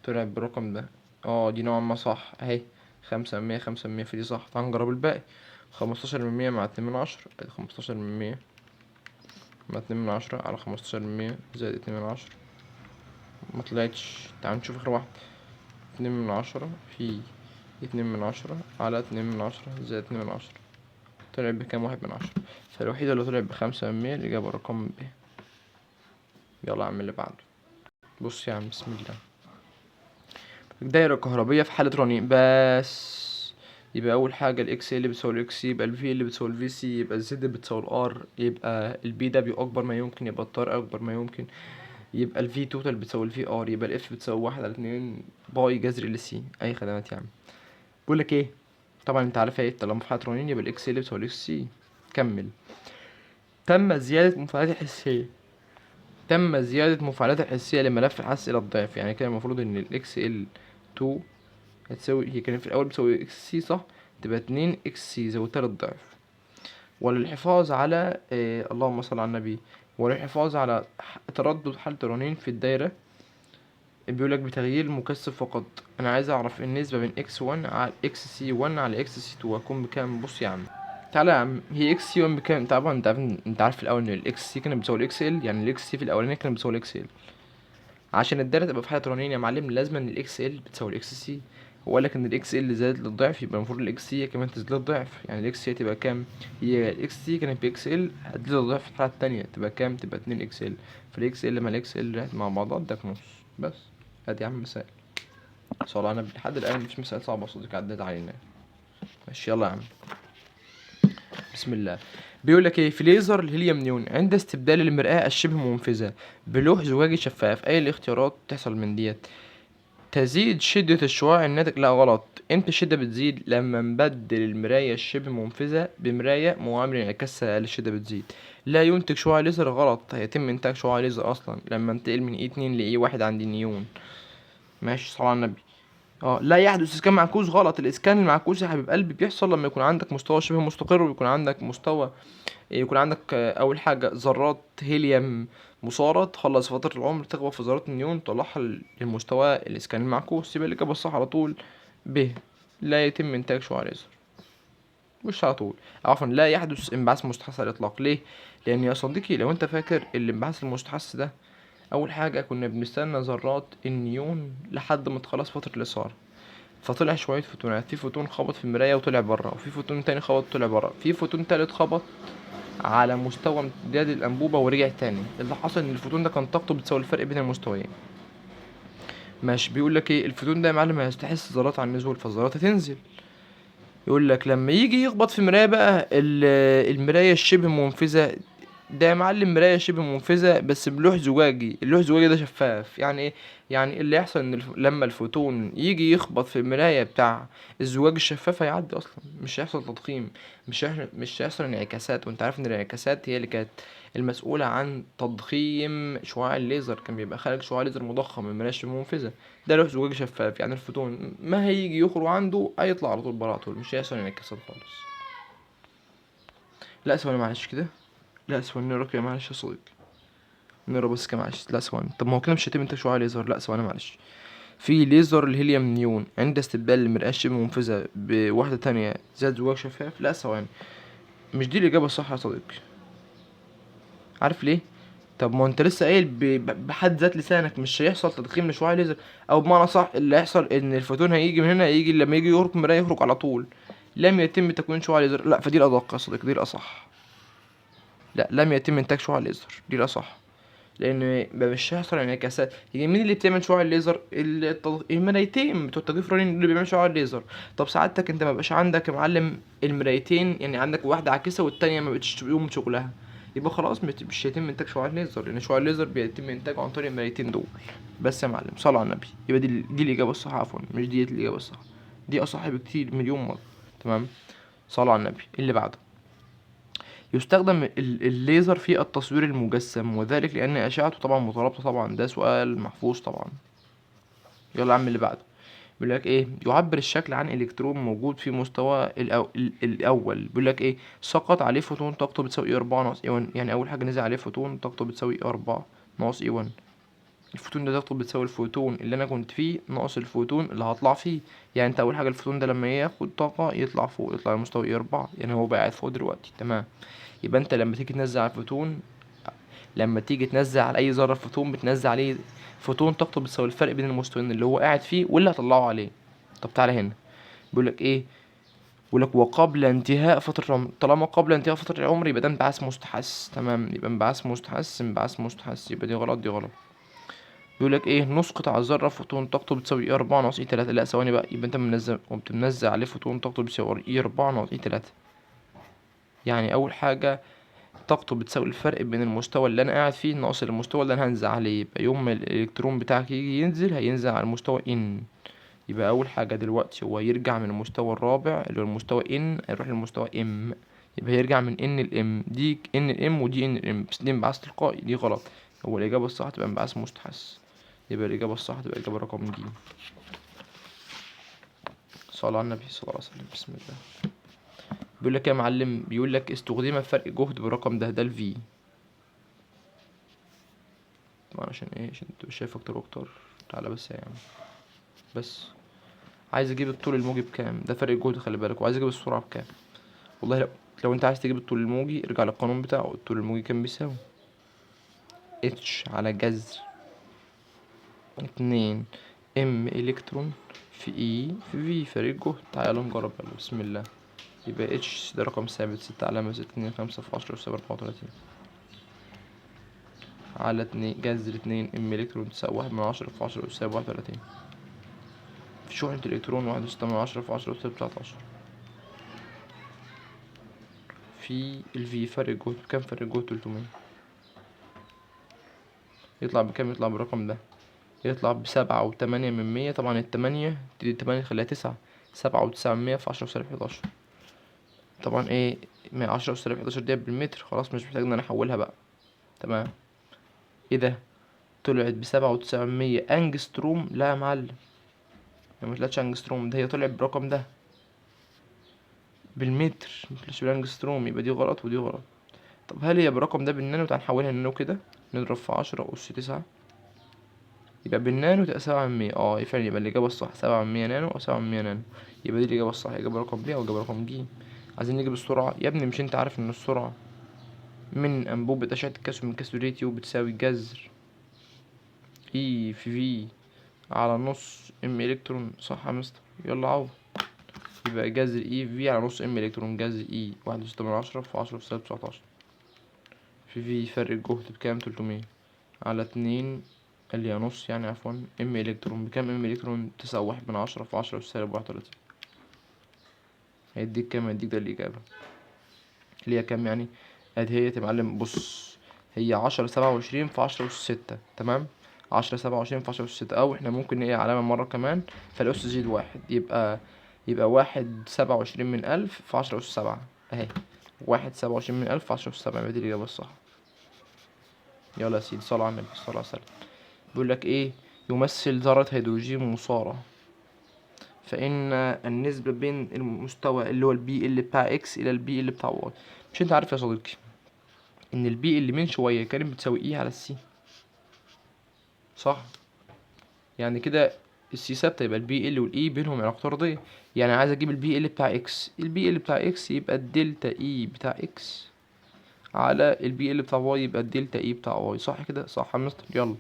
طلع بالرقم ده. دي نوعا ما صح اهي، خمسة من مية، خمسة من مية، فدي صح. تعال نجرب الباقي. خمستاشر من مية مع اتنين من عشرة، ادي خمستاشر من مية مع اتنين من عشرة على خمستاشر من مية زائد اتنين من عشرة، ما طلعتش. تعال نشوف اخر واحدة، اتنين من عشرة في اتنين من عشرة على اتنين من عشرة زائد اتنين من عشرة، طلع بكام؟ واحد من عشرة. فالوحيدة اللي طلعت بخمسة من مية الإجابة رقم ب. يلا يا عم اللي بعده. بص يا عم، بسم الله. دايرة كهربية في حالة رنين بس، يبقى أول حاجة ال X L بتساوي ال X C، يبقى ال V L بتساوي ال V C، يبقى ال Z بتساوي ال R، يبقى ال P W أكبر ما يمكن، يبقى التيار أكبر ما يمكن، يبقى ال V total بتساوي ال V R، يبقى ال F بتساوي 1 على 2 pi جذر L C. أي خدمات يا عم. بقول لك إيه؟ طبعا أنت عارف إيه، طالما في حالة رنين يبقى ال X L بتساوي ال X C. كمل. تم زيادة منفعلات الحسية. تم زيادة مفاعلات الحسية لملف الحس إلى الضعف، يعني كده المفروض إن ال XL 2 هتساوي، هي كانت في الأول بتساوي XC صح؟ تبقى 2 XC زودتها للضعف. وللحفاظ على اللهم صل على النبي، وللحفاظ على تردد حالة الرنين في الدايرة، بيقول لك بتغيير المكثف فقط. أنا عايز أعرف النسبة بين إكس 1 على إكس سي 1 على إكس سي 2 هتكون بكام؟ بص يا عم، تعالى يا عم، هي إكس سي 1 بكام؟ طبعا أنت عارف في الأول إن الإكس سي كانت بتساوي الإكس إل، يعني الإكس سي في الأولانية كانت بتساوي الإكس إل. عشان الدايرة تبقى في حالة رنين يا معلم لازم إن الإكس إل بتساوي الإكس سي. هو قال لك إن الإكس إل زادت للضعف، يبقى المفروض الإكس سي كمان تزيد للضعف، يعني الإكس سي تبقى كام؟ هي الإكس سي كانت بإكس إل هتزيد للضعف في الحالة التانية تبقى كام؟ تبقى 2 إكس إل. فالإكس إل مع الإكس إل راحت مع بعضها اداك نص بس. ادي يا عم مسائل، صلى على النبي. لحد الآن مفيش مسائل صعبة يا صديقي عدت علينا. ماشي يلا يا عم، بسم الله. بيقول لك ايه؟ في ليزر الهيليوم نيون عند استبدال المرآة الشبه منفذة بلوح زجاجي شفاف، اي الاختيارات تحصل من ديت؟ تزيد شدة الشعاع الناتج، لا غلط. امتى الشدة بتزيد؟ لما نبدل المراية الشبه منفذة بمراية معامل انعكاسها اقل الشدة بتزيد. لا ينتج شعاع ليزر، غلط، هيتم انتاج شعاع ليزر اصلا لما انتقل من اي 2 لاي 1 عند النيون. ماشي صلى على النبي. لا يحدث اسكان معكوس، غلط. الاسكان المعكوس يا حبيب قلبي بيحصل لما يكون عندك مستوى شبه مستقر، ويكون عندك مستوى، يكون عندك، اول حاجه ذرات هيليوم مثاره تخلص فتره العمر تخبط في ذرات النيون تطلعها للمستوى الاسكان المعكوس. يبقى الاجابه الصح على طول ب، لا يتم انتاج شعاع ليزر، مش على طول، عفوا لا يحدث انبعاث مستحث على الاطلاق. ليه؟ لان يا صديقي لو انت فاكر الانبعاث المستحث ده اول حاجه كنا بنستنى ذرات النيون لحد ما تخلص فتره الاثاره، فطلع شويه فوتونات، في فوتون خبط في المرايه وطلع بره، وفي فوتون تاني خبط وطلع بره، في فوتون تالت خبط على مستوى امتداد الانبوبه ورجع تاني. اللي حصل ان الفوتون ده كان طاقته بتساوي الفرق بين المستويين. ماشي، بيقول لك ايه؟ الفوتون ده يا معلم هيستحث الذرات على النزول، فالذرات هتنزل. يقول لك لما يجي يخبط في مرايه بقى المرايه الشبه منفذه، ده يا معلم مرايه شبه منفذه بس بلوح زجاجي، اللوح الزجاجي ده شفاف. يعني ايه؟ يعني اللي يحصل ان لما الفوتون يجي يخبط في المرايه بتاع الزجاج الشفاف هيعدي اصلا، مش هيحصل تضخيم، مش هيحصل انعكاسات. وانت عارف ان الانعكاسات هي اللي كانت المسؤوله عن تضخيم شعاع الليزر، كان بيبقى خارج شعاع ليزر مضخم من المرايه الشبه منفذه. ده لوح زجاجي شفاف، يعني الفوتون ما هيجي يخرج عنده هيطلع على طول بره على طول، مش هيحصل انعكاسات خالص. لا ثواني معلش كده، لا ثواني نقرا كده معلش يا صديقي، نقرا بس كده معلش. لا ثواني، طب ما هو كده مش هيتم انتاج شعاع ليزر. لا ثواني معلش، في ليزر الهيليوم نيون عند استبدال المرآة الشبه منفذة بواحدة تانية ذات زجاج شفاف. لا ثواني، مش دي الإجابة الصح يا صديقي. عارف ليه؟ طب ما انت لسه قايل بحد ذات لسانك مش هيحصل تضخيم لشعاع ليزر، او بمعنى صح اللي هيحصل ان الفوتون هيجي من هنا، هيجي لما يجي يخرج من المرايه يخرج على طول، لم يتم تكوين شعاع ليزر. لا فدي الادق يا صديقي، دي الاصح. لا لم يتم انتاج شعاع ليزر، دي الاصح، لان مش هيحصل انعكاسات. هي مين اللي بتعمل شعاع الليزر؟ المرايتين بتوع التجويف الرنين اللي بيعملوا شعاع الليزر. طب سعادتك انت ما بقاش عندك يا معلم المرايتين، يعني عندك واحده عاكسه والتانيه ما بقتش تقوم شغلها، يبقى خلاص مش هيتم انتاج شعاع الليزر، لان شعاع الليزر بيتم انتاجه عن طريق المرايتين دول بس يا معلم. صلوا على النبي. يبقى دي الاجابه الصح، عفوا مش دي الاجابه الصح، دي اصح بكتير مليون مره. تمام، صلوا على النبي. اللي بعده يستخدم الليزر في التصوير المجسم، وذلك لأن أشعته طبعا مترابطة، طبعا ده سؤال محفوظ طبعا. يلا يا عم اللي بعده بيقول لك ايه؟ يعبر الشكل عن الكترون موجود في مستوى الاول. بيقول لك ايه؟ سقط عليه فوتون طاقته بتساوي اي 4 ناقص اي 1، يعني اول حاجه نزل عليه فوتون طاقته بتساوي اي 4 ناقص اي 1. الفوتون ده طاقته بتساوي الفوتون اللي انا كنت فيه ناقص الفوتون اللي هطلع فيه، يعني انت اول حاجه الفوتون ده لما ياخد طاقه يطلع فوق، يطلع لمستوى اي 4، يعني هو بقى قاعد فوق دلوقتي. تمام، يبقى انت لما تيجي تنزل على الفوتون، لما تيجي تنزل على اي ذره فوتون بتنزل عليه فوتون طاقته بتساوي الفرق بين المستويين اللي هو قاعد فيه واللي هطلعه عليه. طب تعالى هنا بيقول لك ايه؟ بيقول لك وقبل انتهاء فترة العمر، طالما قبل انتهاء فترة العمر يبقى ده انبعاث مستحث. تمام، يبقى انبعاث مستحث، انبعاث مستحث، يبقى دي غلط، دي غلط. بيقول لك ايه؟ نسقط على الذرة فوتون طاقته بتساوي اي 4 ناقص اي 3. لا ثواني بقى، يبقى انت قمت منزل عليه فوتون طاقته بتساوي اي 4 ناقص اي 3، يعني اول حاجة طاقته بتساوي الفرق بين المستوى اللي انا قاعد فيه ناقص المستوى اللي انا هنزل عليه. يبقى يوم ما الالكترون بتاعك يجي ينزل هينزل على المستوى ان، يبقى اول حاجة دلوقتي هو يرجع من المستوى الرابع اللي هو المستوى ان هيروح للمستوى ام، يبقى هيرجع من ان لام، دي ان لام ودي ان لام، بس دي انبعاث تلقائي، دي غلط. هو الإجابة الصح تبقى انبعاث مستحث، يبقى الإجابة الصح تبقى إجابة رقم ج. صلى على النبي صلى الله عليه وسلم. بسم الله. بيقول لك يا معلم، بيقول لك استخدم فرق جهد بالرقم ده، ده ال V. طبعا عشان ايه؟ عشان تبقى شايف اكتر واكتر. تعالى بس يا عم، بس عايز اجيب الطول الموجي بكام؟ ده فرق الجهد خلي بالك، وعايز اجيب السرعة بكام. والله لو انت عايز تجيب الطول الموجي ارجع للقانون بتاعه. الطول الموجي كان بيساوي H على جذر 2 M الكترون في E في V فرق الجهد. تعالوا نجرب يلا بسم الله. يبقى H ده رقم ثابت 6.625 في 10 أس 34 على 2 جذر 2 M الكترون تساوي 1/10 في 10 أس 31 في شحنة الإلكترون 1.6 في 10 أس 19 في ال V فرق الجهد بكام؟ فرق الجهد 300. يطلع بكام؟ يطلع بالرقم ده، يطلع بسبعة وتمانية من مية. طبعا التمانية تدي التمانية تخليها 9، سبعة وتسعة من مية في 10 أس 11. طبعا ايه، من 10 أس 11 دي بالمتر، خلاص مش محتاج ان انا احولها بقى. تمام. ايه ده؟ طلعت بسبعة وتسعة من مية انجستروم. لا يا معلم، هي ما طلعتش انجستروم، ده هي طلعت بالرقم ده بالمتر، ما طلعتش بالانجستروم، يبقى دي غلط ودي غلط. طب هل هي بالرقم ده بالنانو؟ تعال نحولها لنانو كده، نضرب في 10 أس 9 يبقى بالنانو تبقى 7 من 100. فعلا يبقى الإجابة الصح 7 من 100 نانو أو 7 من 100 نانو، يبقى دي الإجابة الصح، إجابة رقم ب أو إجابة رقم ج. عايزين نجيب السرعة يا ابني، مش أنت عارف إن السرعة من أنبوبة أشعة الكاثود من cathode ray tube بتساوي جذر E في V على نص M إلكترون، صح يا مستر؟ يلا عوض. يبقى جذر E في V على نص M إلكترون، جذر E 1.6 في 10 في سالب 19 في V فرق الجهد بكام؟ 300 على 2 اللي هي نص يعني عفوا M إلكترون بكام؟ M إلكترون 9.1 في 10 في سالب 31. هيديك كام؟ هيديك ده الإجابة اللي هي كام يعني؟ ادي هي يا معلم، بص هي 10 27 في 10 أس 6، تمام؟ 10 27 في 10 أس 6، أو احنا ممكن نلاقي علامة مرة كمان فالأس تزيد 1، يبقى 1.27 من 1000 في 10 أس 7، أهي 1.27 من 1000 في 10 أس 7، يبقى دي الإجابة الصح. يلا يا سيدي صلوا على النبي صلى الله عليه وسلم. بيقول لك إيه؟ يمثل ذرة هيدروجين مصارة، فإن النسبة بين المستوى اللي هو ال PL بتاع X إلى ال PL بتاع Y. مش أنت عارف يا صديقي إن ال PL من شوية كانت بتساوي E على ال C، صح؟ يعني كده ال C ثابتة، يبقى ال PL وال E بينهم علاقة طردية. يعني عايز أجيب ال PL بتاع X، ال PL بتاع X يبقى ال delta E بتاع X على ال PL بتاع Y، يبقى ال delta E بتاع Y، صح كده؟ صح يا مستر. يلا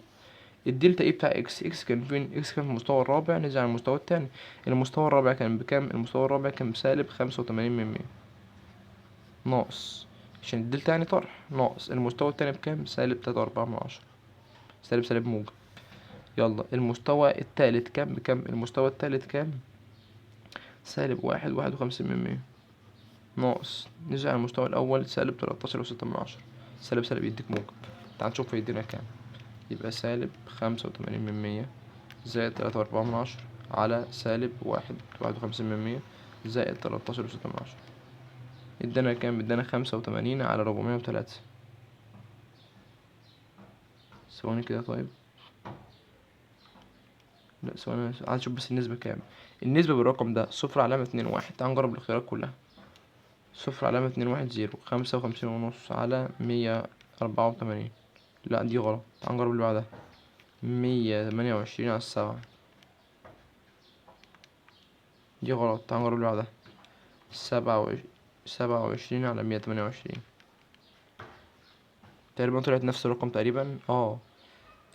ال delta E بتاع X، X كان فين؟ X كان في المستوى الرابع، نزل على المستوى التاني. المستوى الرابع كان بكام؟ المستوى الرابع كان بسالب 85 من 100 ناقص، عشان الدلتا يعني طرح، ناقص المستوى التاني بكام؟ سالب 3.4 من 10، سالب سالب موجب. يلا المستوى التالت كام؟ بكام؟ المستوى التالت كام؟ سالب واحد واحد وخمسين من مية ناقص، نزل على المستوى الأول سالب تلتاشر وستة من عشرة، سالب سالب يديك موجب. تعال نشوف هيدينا كام. يبقى سالب 85 من 100 زائد 3.4 من 10 على سالب واحد واحد وخمسين من مية زائد تلتاشر وستة من عشرة، ادانا كام؟ ادانا 85 على 403. ثواني كده، طيب لا ثواني عايز اشوف بس النسبة كام. النسبة بالرقم ده 0.21. تعال نجرب الاختيارات كلها. 0.210، خمسة وخمسين ونص على مية أربعة وتمانين، لا دي غلط. تعال نجرب اللي بعدها، 128 على 7، دي غلط. تعال نجرب اللي بعدها، 27 على 128، تقريبا طلعت نفس الرقم تقريبا.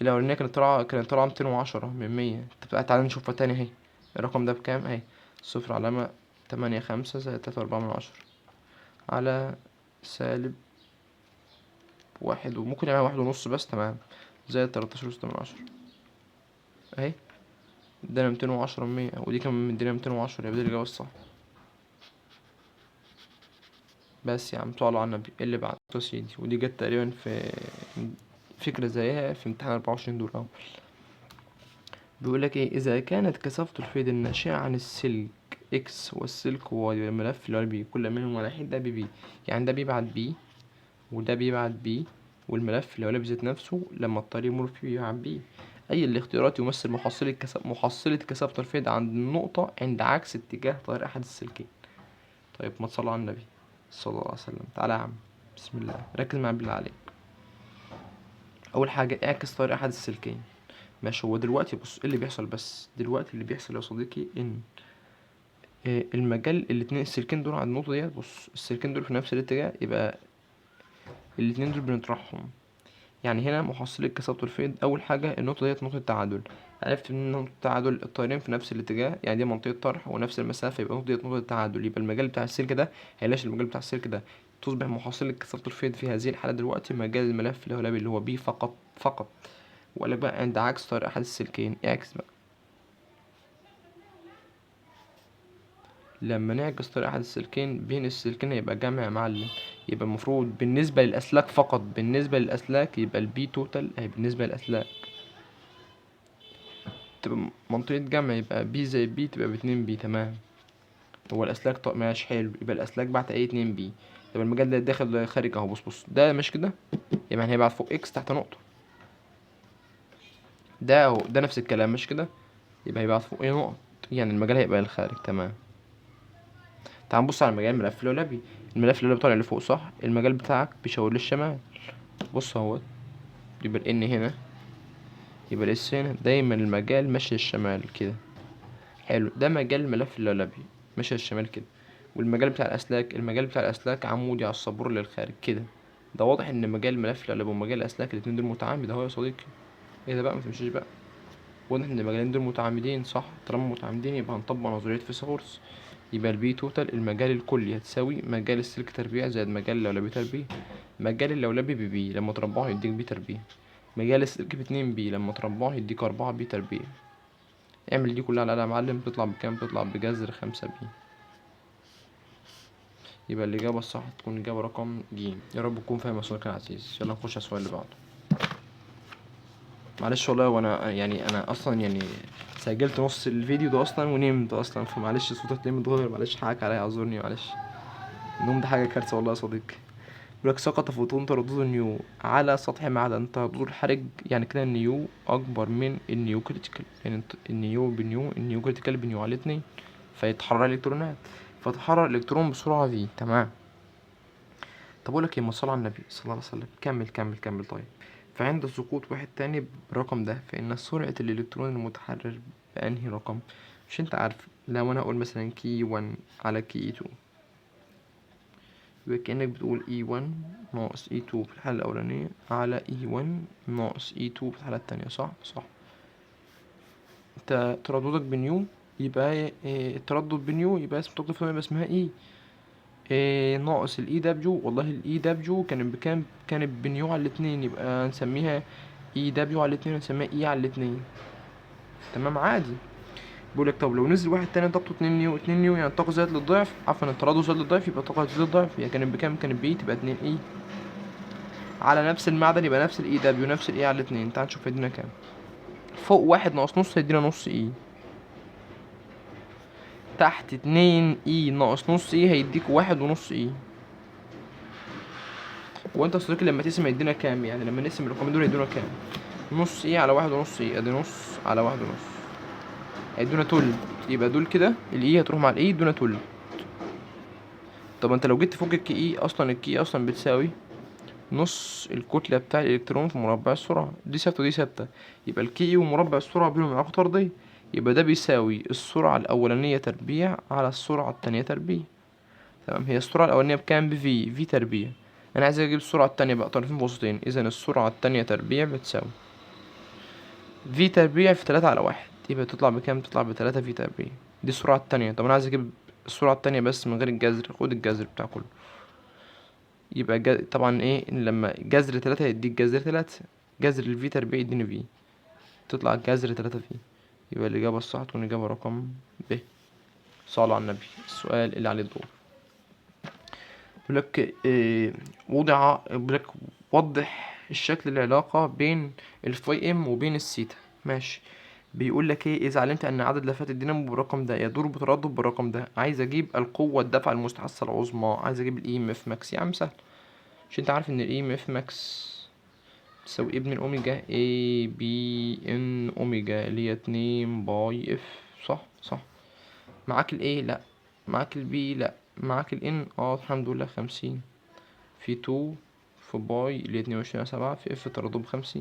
الأولانية كانت طالعة 210 من 100. طب تعالى نشوفها تاني اهي، الرقم ده بكام؟ اهي 0.85 زائد 3.4 من 10 على سالب واحد، وممكن نعملها واحد ونص بس، تمام، زائد تلتاشر وستة من عشرة اهي، ادانا 210 من 100، ودي كمان مدينا 210، يبقى دي الإجابة الصح. بس يا عم صلوا على النبي. اللي بعده يا سيدي، ودي جت تقريبا في فكرة زيها في امتحان 24 دور أول. بيقول لك ايه؟ إذا كانت كثافة الفيض الناشئة عن السلك X والسلك Y والملف اللي هو B، كل منهم على حدة ب B، يعني ده بيبعت B وده بيبعت B والملف اللولبي ذات نفسه لما التيار يمر فيه بيعبيه. أي الاختيارات يمثل محصلة كثافة الفيض عند النقطة عند عكس اتجاه تيار أحد السلكين. طيب ما تصلوا على النبي صلى الله عليه وسلم. تعالى يا عم، بسم الله، ركز معايا بالله عليك. أول حاجة اعكس تيار أحد السلكين. ماشي، هو دلوقتي بص ايه اللي بيحصل، بس دلوقتي اللي بيحصل يا صديقي إن المجال الاتنين السلكين دول عند النقطة ديت، بص السلكين دول في نفس الاتجاه، يبقى الاتنين دول بنطرحهم. يعني هنا محصلة كثافة الفيض، أول حاجة النقطة ديت نقطة تعادل، عرفت إن نقطة تعادل التيارين في نفس الاتجاه، يعني دي منطقة طرح ونفس المسافة، يبقى النقطة ديت نقطة تعادل، يبقى المجال بتاع السلك ده هيلاش المجال بتاع السلك ده، تصبح محصلة كثافة الفيض في هذه الحالة دلوقتي مجال الملف اللولبي اللي هو بي فقط فقط. وقال لك بقى عند عكس تيار أحد السلكين، اعكس بقى. لما نعكس تيار أحد السلكين بين السلكين هيبقى جمع يا معلم، يبقى المفروض بالنسبة للأسلاك فقط، بالنسبة للأسلاك يبقى ال B total أهي بالنسبة للأسلاك تبقى منطقة جمع، يبقى B زي B تبقى باتنين B. تمام، هو الأسلاك طب ماشي حلو، يبقى الأسلاك بعت إيه 2 B. طب المجال ده داخل ولا خارج أهو، بص بص ده ماشي كده، يبقى هيبعت فوق X تحت نقطة، ده أهو ده نفس الكلام ماشي كده، يبقى هيبعت فوق إيه نقط، يعني المجال هيبقى للخارج. تمام، تعال نبص على المجال الملف اللولبي، الملف اللولبي طالع لفوق صح، المجال بتاعك بيشاور للشمال، بص اهوت، يبقى ال N هنا يبقى ال S هنا، دايما المجال ماشي للشمال كده. حلو، ده مجال الملف اللولبي ماشي للشمال كده، والمجال بتاع الأسلاك، المجال بتاع الأسلاك عمودي على السبورة للخارج كده. ده واضح إن مجال الملف اللولبي ومجال الأسلاك الاتنين دول متعامد أهو يا صديقي. إيه ده بقى، ما تمشيش بقى، واضح إن المجالين دول متعامدين صح، طالما متعامدين يبقى هنطبق نظرية فيثاغورس، يبقى ال B total المجال الكلي هتساوي مجال السلك تربيع زائد مجال اللولبي تربيع. مجال اللولبي ب B لما تربعه يديك B تربيع، مجال السلك باتنين B لما تربعه يديك 4 B تربيع. اعمل دي كلها على الآلة يا معلم، تطلع بكام؟ تطلع بجذر 5 B. يبقى الإجابة الصح تكون إجابة رقم ج. يا رب تكون فاهم يا صديقي العزيز. يلا نخش على السؤال اللي بعده. معلش والله، وانا انا اصلا سجلت نص الفيديو ده اصلا ونمت اصلا، فمعلش صوتي هتلاقيه متغير، معلش حقك عليا، اعذرني معلش. النوم ده حاجه كارثه والله يا صديقي. بيقول لك سقط فوتون تردده nu على سطح معدن تردده الحرج، يعني كده ال nu اكبر من ال nu critical، يعني النيو بنيو، النيو كريتيكال بنيو على 2، فيتحرر الالكترونات، فتحرر الالكترون بسرعه في. تمام، طب اقول لك ايه، ما صلى على النبي صلى الله عليه وسلم، كمل كمل كمل. طيب فعند سقوط واحد تاني بالرقم ده، فإن سرعة الإلكترون المتحرر بأنهي رقم؟ مش أنت عارف لو أنا أقول مثلا K 1 على K 2، يبقى كأنك بتقول E 1 ناقص E 2 في الحالة الأولانية على E 1 ناقص E 2 في الحالة التانية، صح؟ صح. أنت ترددك ب nu، يبقى إيه، التردد ب nu يبقى اسم طاقة الفوتون يبقى اسمها E. إيه ناقص ال E W، والله ال E W كانت بكام؟ كانت ب nu على الاتنين، يبقى نسميها E W على الاتنين، نسميها E على الاتنين. تمام عادي. بيقول لك طب لو نزل واحد تاني طاقته 2 nu، 2 nu يعني الطاقة زادت للضعف، عفوا التردد زاد للضعف، يبقى الطاقة هتزيد للضعف، هي كانت بكام؟ كانت ب E، تبقى 2 E على نفس المعدن، يبقى نفس ال E W نفس ال E على الاتنين. تعال نشوف هيدينا كام. فوق 1 ناقص نص هيدينا نص E، تحت 2 E ناقص نص E هيديك واحد ونص E. وانت يا صديقي لما تقسم هيدينا كام؟ يعني لما نقسم الرقمين دول هيدونا كام؟ نص E على واحد ونص E، ادي نص على واحد ونص، هيدونا تلت، يبقى دول كده ال E هتروح مع ال E يدونا تلت. طب انت لو جيت تفك ال K E اصلا، ال K E اصلا بتساوي نص الكتلة بتاع الالكترون في مربع السرعة، دي ثابتة ودي ثابتة، يبقى ال K E ومربع السرعة بينهم علاقة طردية، يبقى ده بيساوي السرعة الأولانية تربيع على السرعة التانية تربيع. تمام، هي السرعة الأولانية بكام؟ ب V، V تربيع. أنا عايز أجيب السرعة التانية بقى، طرفين في وسطين، إذا السرعة التانية تربيع بتساوي V تربيع في 3 على 1، يبقى تطلع بكام؟ تطلع بتلاتة V تربيع. دي السرعة التانية. طب أنا عايز أجيب السرعة التانية بس من غير الجذر، خد الجذر بتاع كله، يبقى طبعا إيه؟ إن لما جذر 3 يديك جذر 3، جذر ال V تربيع يديني V، تطلع جذر 3 V. يبقى الإجابة الصح تكون إجابة رقم ب. صلوا على النبي. السؤال اللي عليه الدور بيقول لك إيه، وضع، بيقول لك وضح الشكل العلاقة بين ال phi m وبين السيتا. ماشي، بيقول لك ايه؟ اذا علمت ان عدد لفات الدينامو بالرقم ده يدور بتردد بالرقم ده، عايز اجيب القوة الدفع المستحثة العظمى، عايز اجيب ال EMF max. يا عم سهل، مش انت عارف ان ال EMF max تساوي ابن ال omega A B N omega اللي هي 2 pi F، صح؟ صح. معاك ال A؟ لا. معاك ال B؟ لا. معاك ال N؟ الحمد لله 50 في 2 في pi اللي هي 22.7 في F تردد ب50،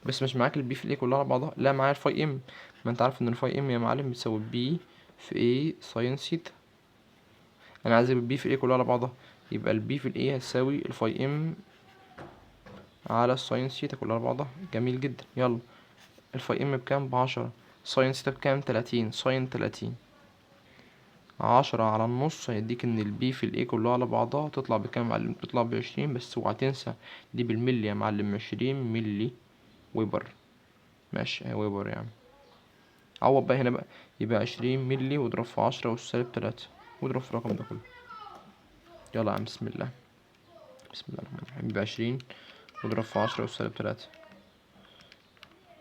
بس مش معاك ال B في ال A كلها على بعضها، لا معايا ال phi M. ما انت عارف ان ال phi M يا معلم بتساوي B في A sine theta، انا عايز اجيب ال B في ال A كلها على بعضها، يبقى ال B في ال A هتساوي ال phi M على ال sine theta كلها على بعضها. جميل جدا. يلا ال phi M بكام؟ ب10. sine theta بكام؟ 30. sine 30 10 على النص هيديك ان ال B في ال A كلها على بعضها تطلع بكام يا معلم؟ تطلع ب20، بس اوعى تنسى دي بالملي يا معلم، 20 ملي ويبر. ماشي اهي ويبر يا عم. عوض بقى هنا بقى، يبقى 20 ملي واضرب في 10 والسالب 3 واضرب في الرقم ده كله. يلا يا عم بسم الله، بسم الله الرحمن الرحيم. يبقى 20 واضرب في 10 والسالب 3،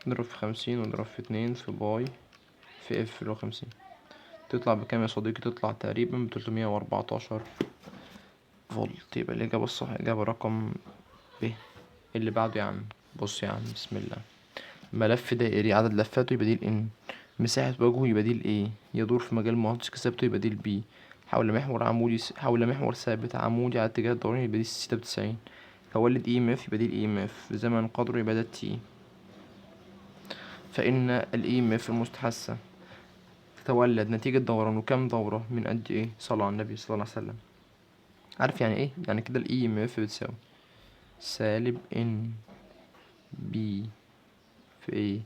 اضرب في 50 واضرب في 2 في pi في F اللي هو 50، تطلع بكام يا صديقي؟ تطلع تقريبا ب314 فولت. يبقى الإجابة الصح إجابة رقم ب. اللي بعده يا عم، بص يا عم بسم الله، ملف دائري عدد لفاته يبقى دي ال N، مساحة وجهه يبقى دي ال A، يدور في مجال مغناطيسي كثافته يبقى دي ال B، حول محور عمودي حول محور ثابت عمودي على اتجاه الدوران يبقى دي السيتا ب90، تولد EMF يبقى دي ال EMF، زمن قدره يبقى ده T. فإن ال EMF المستحثة تتولد نتيجة دوران وكم دورة من قد ايه؟ صلى على النبي صلى الله عليه وسلم. عارف يعني ايه؟ يعني كده ال EMF بتساوي سالب N B في A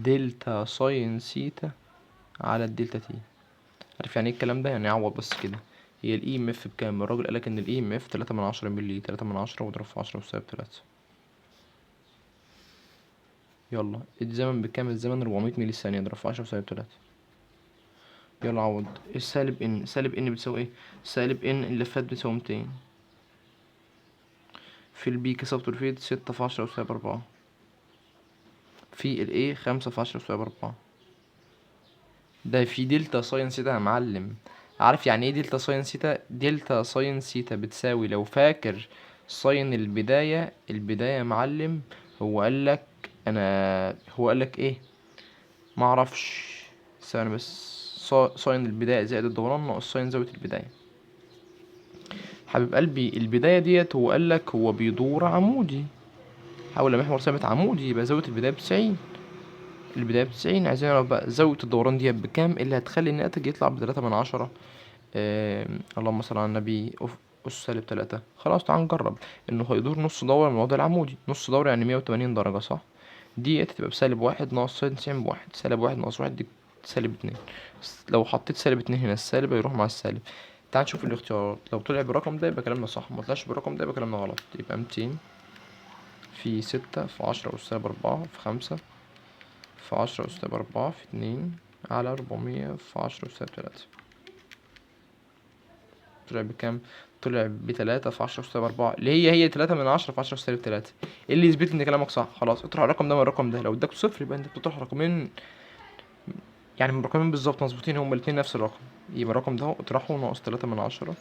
delta sine theta على ال delta T. عارف يعني ايه الكلام ده؟ يعني عوض بس كده. هي ال EMF بكام؟ الراجل قالك ان ال EMF تلاتة من عشرة ملي، تلاتة من عشرة واضرب في 10 وسالب 3. يلا الزمن بكام؟ الزمن 400 ملي ثانية، اضرب في 10 وسالب 3. يلا عوض السالب N، سالب N بتساوي ايه؟ سالب N اللفات بتساوي 200 في ال B كثافته الفيض 6 في 10 وسالب 4 في ال A 5 في 10 وسالب 4. ده في delta sine theta يا معلم. عارف يعني ايه delta sine theta؟ delta sine theta بتساوي لو فاكر sine البداية، البداية يا معلم هو قالك انا، هو قالك ايه؟ معرفش، ثواني بس. sine البداية زائد الدوران ناقص sine زاوية البداية. حبيب قلبي البداية ديت هو قالك هو بيدور عمودي حول محور ثابت عمودي، يبقى زاوية البداية ب90، البداية ب90. عايزين نعرف بقى زاوية الدوران ديت بكام اللي هتخلي الناتج يطلع بتلاتة من عشرة. اللهم صل على النبي، أس سالب 3. خلاص تعال نجرب إنه هيدور نص دورة من الوضع العمودي، نص دورة يعني 180 درجة صح؟ ديت هتبقى بسالب 1 ناقص sine 90 بواحد، سالب 1 ناقص 1 دي سالب 2. لو حطيت سالب 2 هنا السالب هيروح مع السالب. تعال نشوف الاختيارات، لو طلع بالرقم ده يبقى كلامنا صح، ما طلعش بالرقم ده يبقى كلامنا غلط. يبقى 200 في 6 في 10 أس سالب 4 في 5 في 10 أس سالب 4 في 2 على 400 في 10 أس سالب 3. طلع بكام؟ طلع بتلاتة في 10 أس سالب 4 اللي هي تلاتة من عشرة في 10 أس سالب 3. إيه اللي يثبت إن كلامك صح؟ خلاص اطرح الرقم ده من الرقم ده، لو اداك صفر يبقى أنت بتطرح رقمين، يعني من رقمين بالظبط مظبوطين هما الاتنين نفس الرقم، يبقى الرقم ده اطرحه ناقص تلاتة من عشرة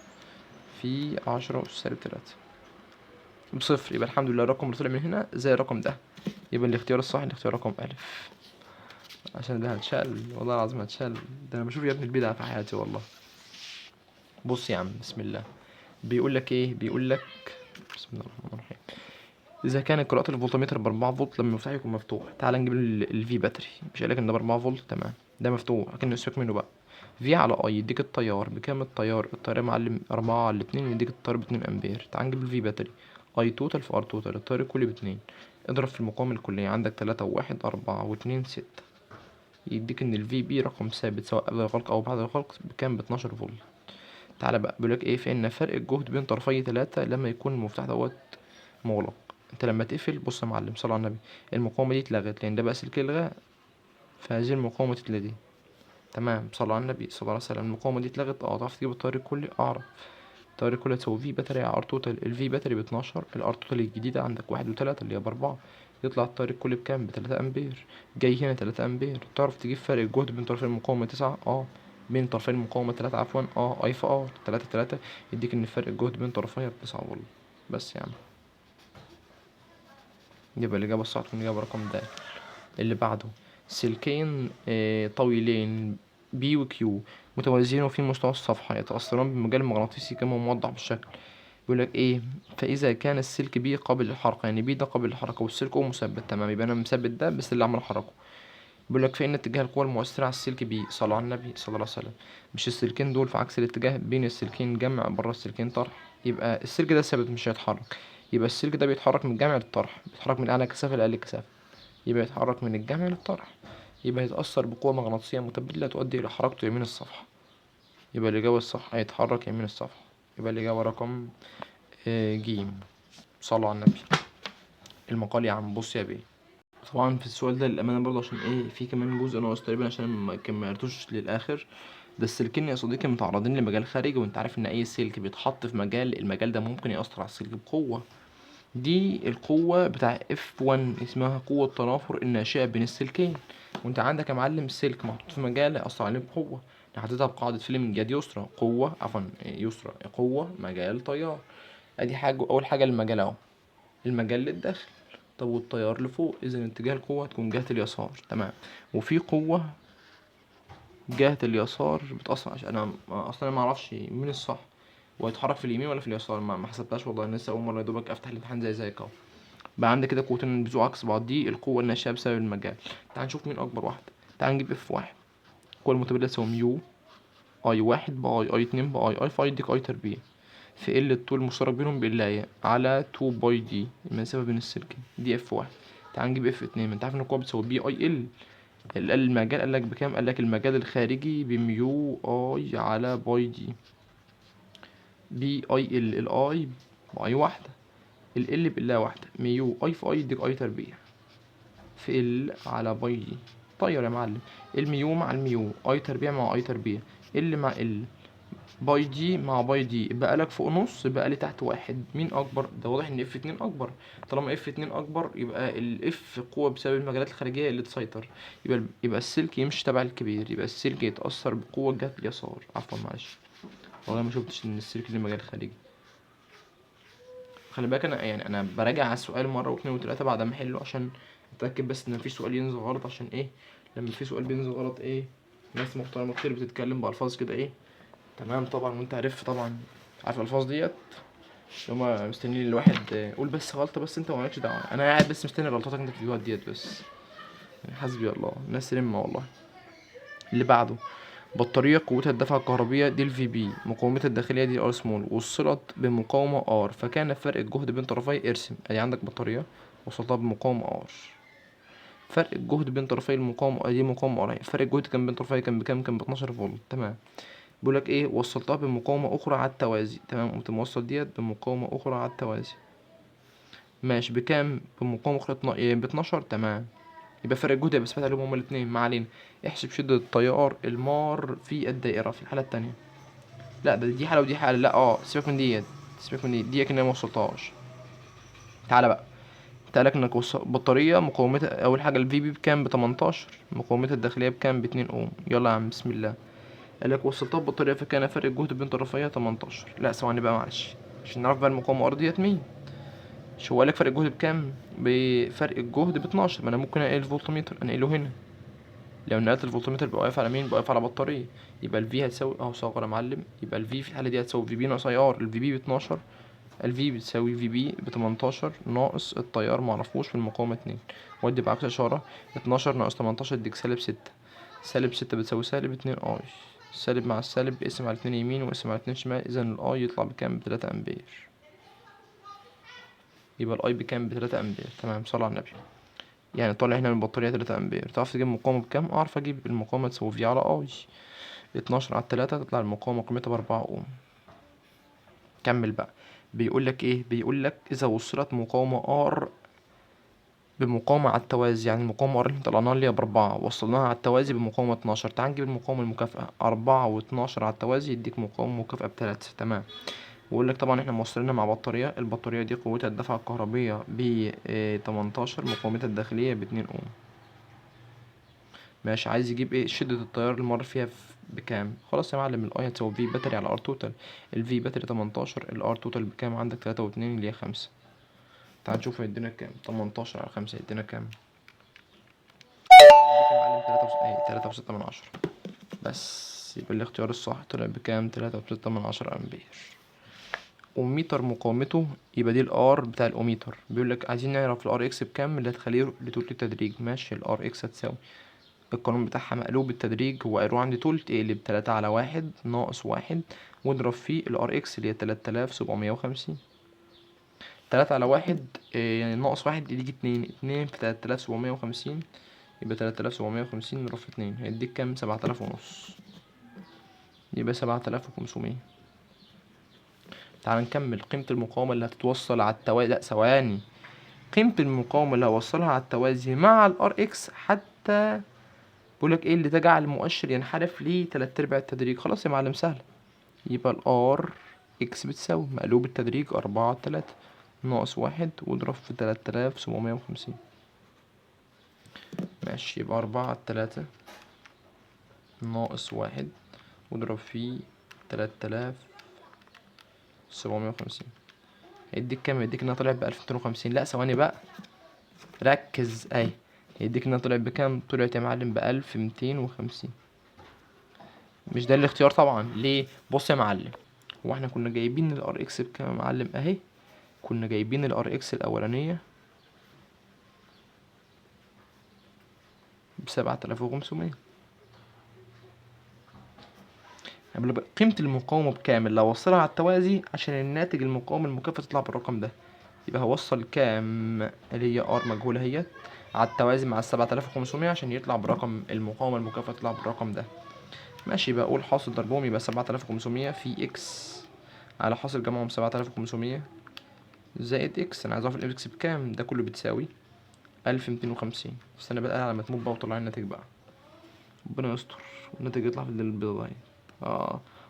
في 10 أس سالب 3 بصفر، يبقى الحمد لله الرقم اللي طلع من هنا زي الرقم ده، يبقى الاختيار الصح الاختيار رقم ألف. عشان ده هتشال والله العظيم هتشال، ده أنا بشوف يا ابني البدع في حياتي والله. بص يا عم بسم الله، بيقول لك إيه؟ بيقول لك بسم الله الرحمن الرحيم، إذا كانت قراءة الفولتميتر ب4 فولت لما المفتاح يكون مفتوح. تعال نجيب ال V battery، مش قال لك إن ده ب4 فولت؟ تمام، ده مفتوح لكن نسيبك منه بقى. V على I يديك التيار بكام؟ التيار يا معلم 4 على 2 يديك التيار باتنين أمبير. تعال نجيب ال V battery، I total في R total، التيار الكلي باتنين، اضرب في المقاومة الكلية عندك تلاتة وواحد أربعة واتنين ستة، يديك إن ال VB رقم ثابت سواء قبل الغلق أو بعد الغلق بكام؟ ب12 فولت. تعالى بقى بيقول لك إيه؟ فإن فرق الجهد بين طرفي 3 لما يكون المفتاح دوت مغلق. أنت لما تقفل بص يا معلم صلى على النبي، المقاومة دي اتلغت لأن ده بقى سلك الغاء، فهذه المقاومة تتلغي. تمام، صلى على النبي صلى الله عليه وسلم. المقاومة دي اتلغت، تعرف تجيب التيار الكلي؟ أعرف. التيار الكلي هتساوي V battery على R total، ال V battery باتناشر، ال R total الجديدة عندك واحد وتلاتة اللي هي ب4، يطلع التيار الكلي بكام؟ ب3 أمبير. جاي هنا 3 أمبير. تعرف تجيب فرق الجهد بين طرفين المقاومة 9؟ بين طرفين المقاومة 3 عفوا، I في R 3 3، يديك إن فرق الجهد بين طرفيها ب9 فولت. بس يا عم. يبقى الإجابة الصح تكون إجابة رقم د. اللي بعده سلكين طويلين P و Q متوازيين في مستوى الصفحة يتأثران بمجال مغناطيسي كما موضح بالشكل. بيقول لك ايه؟ فإذا كان السلك B قابل للحركة، يعني B ده قابل للحركة والسلك O مثبت، تمام، يبقى أنا مثبت ده بس اللي عمال أحركه. بيقول لك فإن اتجاه القوة المؤثرة على السلك B، صلى على النبي صلى الله عليه وسلم، مش السلكين دول في عكس الاتجاه، بين السلكين جمع، بره السلكين طرح، يبقى السلك ده ثابت مش هيتحرك، يبقى السلك ده بيتحرك من الجمع للطرح، بيتحرك من أعلى كثافة لأقل كثافة، يبقى يتحرك من الجمع للطرح، يبقى يتأثر بقوة مغناطيسية متبادلة تؤدي إلى حركته يمين الصفحة، يبقى الإجابة الصح هيتحرك يمين الصفحة، يبقى الإجابة رقم جيم. صلوا على النبي. المقال يا عم، بص يا بيه. طبعا في السؤال ده للأمانة برضه عشان إيه في كمان جزء ناقص تقريبا عشان ما كملتوش للآخر. ده السلكين يا صديقي متعرضين لمجال خارجي، وانت عارف ان اي سلك بيتحط في مجال، المجال ده ممكن يأثر على السلك بقوة. دي القوة بتاع اف 1 اسمها قوة التنافر الناشئة بين السلكين، وانت عندك يا معلم سلك محطوط في مجال هيأثر عليه بقوة، حطيتها بقاعدة فليمنج يد يسرى قوة، عفوا يسرى قوة مجال تيار. ادي حاجة، اول حاجة المجال اهو، المجال للداخل، طب والتيار لفوق، اذا اتجاه القوة هتكون جهة اليسار، تمام. وفي قوة جهة اليسار بتأثر، عشان انا اصلا ما اعرفش مين الصح وهيتحرك في اليمين ولا في اليسار، ما حسبتهاش والله، انا لسه اول مرة يا دوبك افتح الامتحان زي زيك اهو. بقى عندي كده قوتين بيزقوا عكس بعض، دي القوة الناشئة بسبب المجال. تعال نشوف مين أكبر واحدة، تعال نجيب F واحد، القوة المتبادلة تساوي mu I واحد ب I، I اتنين ب I، I في I يديك I تربيع في L الطول المشترك بينهم ب L اية على 2 pi d المسافة بين السلكين، دي F واحد. تعال نجيب F اتنين، ما انت عارف ان القوة بتساوي B I L، المجال قال لك بكام؟ قال لك المجال الخارجي ب mu I على pi d، B I L، ال I ب I واحدة، ال L ب L واحدة، mu I في I يديك I تربيع في L على pi d. طير يا معلم، ال mu مع ال mu، I تربيع مع I تربيع، L مع L، pi d مع pi d، بقى لك فوق نص، بقى لي تحت واحد. مين اكبر؟ ده واضح ان F اتنين اكبر، طالما F اتنين اكبر يبقى ال F قوة بسبب المجالات الخارجية اللي تسيطر، يبقى السلك يمشي تبع الكبير، يبقى السلك يتأثر بقوة جهة اليسار. عفوا معلش والله ما شفتش ان السلك ليه مجال خارجي. خلي بالك انا انا براجع على السؤال مرة واتنين وتلاتة بعد ما احله عشان اتأكد بس ان مفيش سؤال ينزل غلط، عشان ايه لما في سؤال بينزل غلط ايه ناس محترمة كتير بتتكلم بألفاظ كده ايه، تمام طبعا وانت عارف طبعا، عارف الألفاظ ديت اللي هما مستنيين الواحد قول بس غلطة بس انت مالكش دعوة، انا قاعد بس مستني غلطاتك انت في الفيديوهات ديت بس، حسبي الله الناس رمة والله. اللي بعده بطارية قوتها الدفعة الكهربية دي ال في بي، مقاومتها الداخلية دي ار سمول، وصلت بمقاومة R، فكان فرق الجهد بين طرفي ارسم. ادي عندك بطارية وصلتها بمقاومة R، فرق الجهد بين طرفي المقاومة دي مقاومة R، فرق الجهد كان بين طرفي كان بكام؟ كان ب 12 فولت، تمام. بيقول لك ايه؟ وصلتها بمقاومة أخرى على التوازي، تمام، قمت موصل ديت بمقاومة أخرى على التوازي، ماشي، بكام؟ بمقاومة أخرى ب 12، تمام. يبقى فرق الجهد يبقى ثابت عليهم هما الاتنين، ما علينا. احسب شدة التيار المار في الدائرة في الحالة التانية. لا ده دي حالة ودي حالة، لا سيبك من ديت، سيبك من دي، دي كأنها ما وصلتهاش. تعالى بقى، تعالى لك انك بطارية مقاومتها أول حاجة ال في بي بكام؟ ب18، مقاومتها الداخلية بكام؟ باتنين أوم. يلا يا عم بسم الله. قال لك وصلتها ببطارية فكان فرق الجهد بين طرفيها 18. لا ثواني بقى معلش عشان نعرف بقى المقاومة R ديت مين. مش هو قال لك فرق الجهد بكام؟ بفرق الجهد ب12، ما انا ممكن انقل الفولتميتر، انقله هنا. لو نقلت الفولتميتر بقى واقف على مين؟ بقى واقف على بطارية، يبقى ال V هتساوي اهو صغر يا معلم، يبقى ال V في الحالة دي هتساوي في بي ناقص اي ار، ال في بي باتناشر، ال V بتساوي في بي بتمنتاشر ناقص التيار معرفوش في المقاومة 2، ودي بعكس إشارة، 12 ناقص 18 يديك سالب 6، سالب 6 بتساوي سالب 2 I، سالب مع السالب اقسم على 2 يمين واقسم على 2 شمال، إذا ال I يطلع بكام؟ بتلاتة أمبير، يبقى ال I بكام؟ بتلاتة أمبير، تمام. صلى على النبي. يعني طالع هنا من البطارية 3 أمبير، تعرف تجيب المقاومة بكام؟ أعرف أجيب المقاومة تساوي V على I، 12 على 3 تطلع المقاومة قيمتها ب4 أوم. كمل بقى، بيقول لك إيه؟ بيقول لك إذا وصلت مقاومة R بمقاومة على التوازي، يعني المقاومة R اللي طلعناها اللي هي ب4 وصلناها على التوازي بمقاومة 12، تعال نجيب المقاومة المكافئة، أربعة واتناشر على التوازي يديك مقاومة مكافئة بتلاتة، تمام. ويقول لك طبعا احنا موصلينها مع بطارية، البطارية دي قوتها الدفعة الكهربية ب 18، مقاومتها الداخلية باتنين أوم. ماشي، عايز يجيب ايه؟ شدة التيار اللي مر فيها بكام؟ خلاص يا معلم، ال I هتساوي V battery على R total، ال V battery 18، ال R total بكام؟ عندك تلاتة واتنين اللي هي 5. تعال نشوف هيدينا كام. 18 على 5 هيدينا كام؟ هيديك يا معلم 3.6 بس. يبقى الاختيار الصح طلع بكام؟ 3.6 امبير. أوميتر مقاومته، يبقى دي ال R بتاع الأوميتر. بيقول لك عايزين نعرف ال R X بكام اللي هتخليه لتلت التدريج. ماشي، ال R X هتساوي القانون بتاعها مقلوب التدريج، هو قالوا عندي تلت، اقلب 3 على 1 ناقص 1 واضرب فيه ال R X اللي هي 3750. 3 على 1، يعني ناقص 1 يديك 2، 2 في 3750 يبقى 3750 نضرب في 2 هيديك كام؟ سبعة آلاف ونص، يبقى 7500. تعال نكمل. قيمة المقاومة اللي هتتوصل على التوازي، لا ثواني، قيمة المقاومة اللي هوصلها على التوازي مع ال R X حتى بيقولك ايه اللي تجعل المؤشر ينحرف لتلات ارباع التدريج. خلاص يا معلم سهل، يبقى ال R X بتساوي مقلوب التدريج 4 3 ناقص 1 واضرب في 3750. ماشي، يبقى 4 3 ناقص 1 واضرب في 3750 هيديك كام؟ هيديك انها طلعت ب1250. لا ثواني بقى ركز، اهي هيديك انها طلعت بكام؟ طلعت يا معلم ب1250. مش ده الاختيار طبعا. ليه؟ بص يا معلم، هو احنا كنا جايبين ال R X بكام يا معلم؟ اهي كنا جايبين ال R X الاولانية ب7500. قيمة المقاومة بكام اللي هوصلها على التوازي عشان الناتج المقاومة المكافئة تطلع بالرقم ده؟ يبقى هوصل كام اللي هي R مجهولة اهيت على التوازي مع 7500 عشان يطلع برقم المقاومة المكافئة تطلع بالرقم ده. ماشي، يبقى أقول حاصل ضربهم يبقى 7500 في X على حاصل جمعهم 7500 زائد X. أنا عايز أعرف ال X بكام، ده كله بتساوي 1250. استنى بقى على ما تموت بقى وطلع الناتج بقى، ربنا يستر والناتج يطلع في البيضة اهي.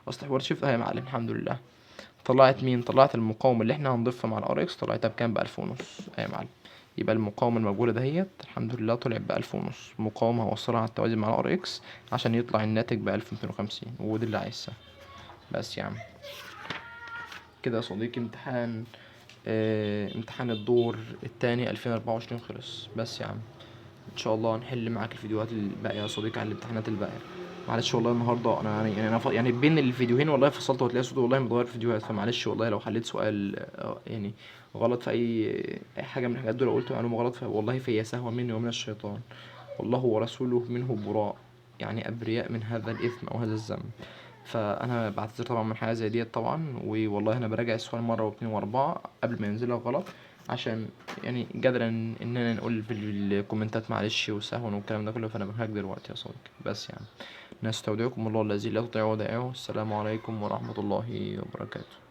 أصل حوار شيفت اهي يا معلم، الحمد لله. طلعت مين؟ طلعت المقاومة اللي احنا هنضيفها مع ال R X، طلعتها بكام؟ بألف ونص اهي يا معلم. يبقى المقاومة الموجودة دهيت الحمد لله طلعت بألف ونص. مقاومة هوصلها على التوازي مع ال R X عشان يطلع الناتج ب1250، ودي اللي عايزها. بس يا عم كده يا صديقي، امتحان الدور التاني 2024 خلص. بس يا عم ان شاء الله نحل معاك الفيديوهات الباقية يا صديقي على الامتحانات الباقية. معلش والله النهارده انا بين الفيديوهين والله فصلت، وهتلاقي صوتي والله متغير في الفيديوهات، فمعلش والله لو حليت سؤال، غلط في اي حاجة من الحاجات دول، قلت معلومة غلط، فوالله فهي سهوه مني ومن الشيطان، والله ورسوله منه براء، يعني ابرياء من هذا الاثم او هذا الذنب. فانا بعتذر طبعا من حاجة زي ديت طبعا، والله انا براجع السؤال مرة واتنين واربعة قبل ما ينزلها غلط، عشان جدلا اننا نقول في الكومنتات معلش وسهوا والكلام ده كله، فانا بنهاك دلوقتي يا صديقي. بس نستودعكم الله الذي لا تضيع ودائعه. السلام عليكم ورحمة الله وبركاته.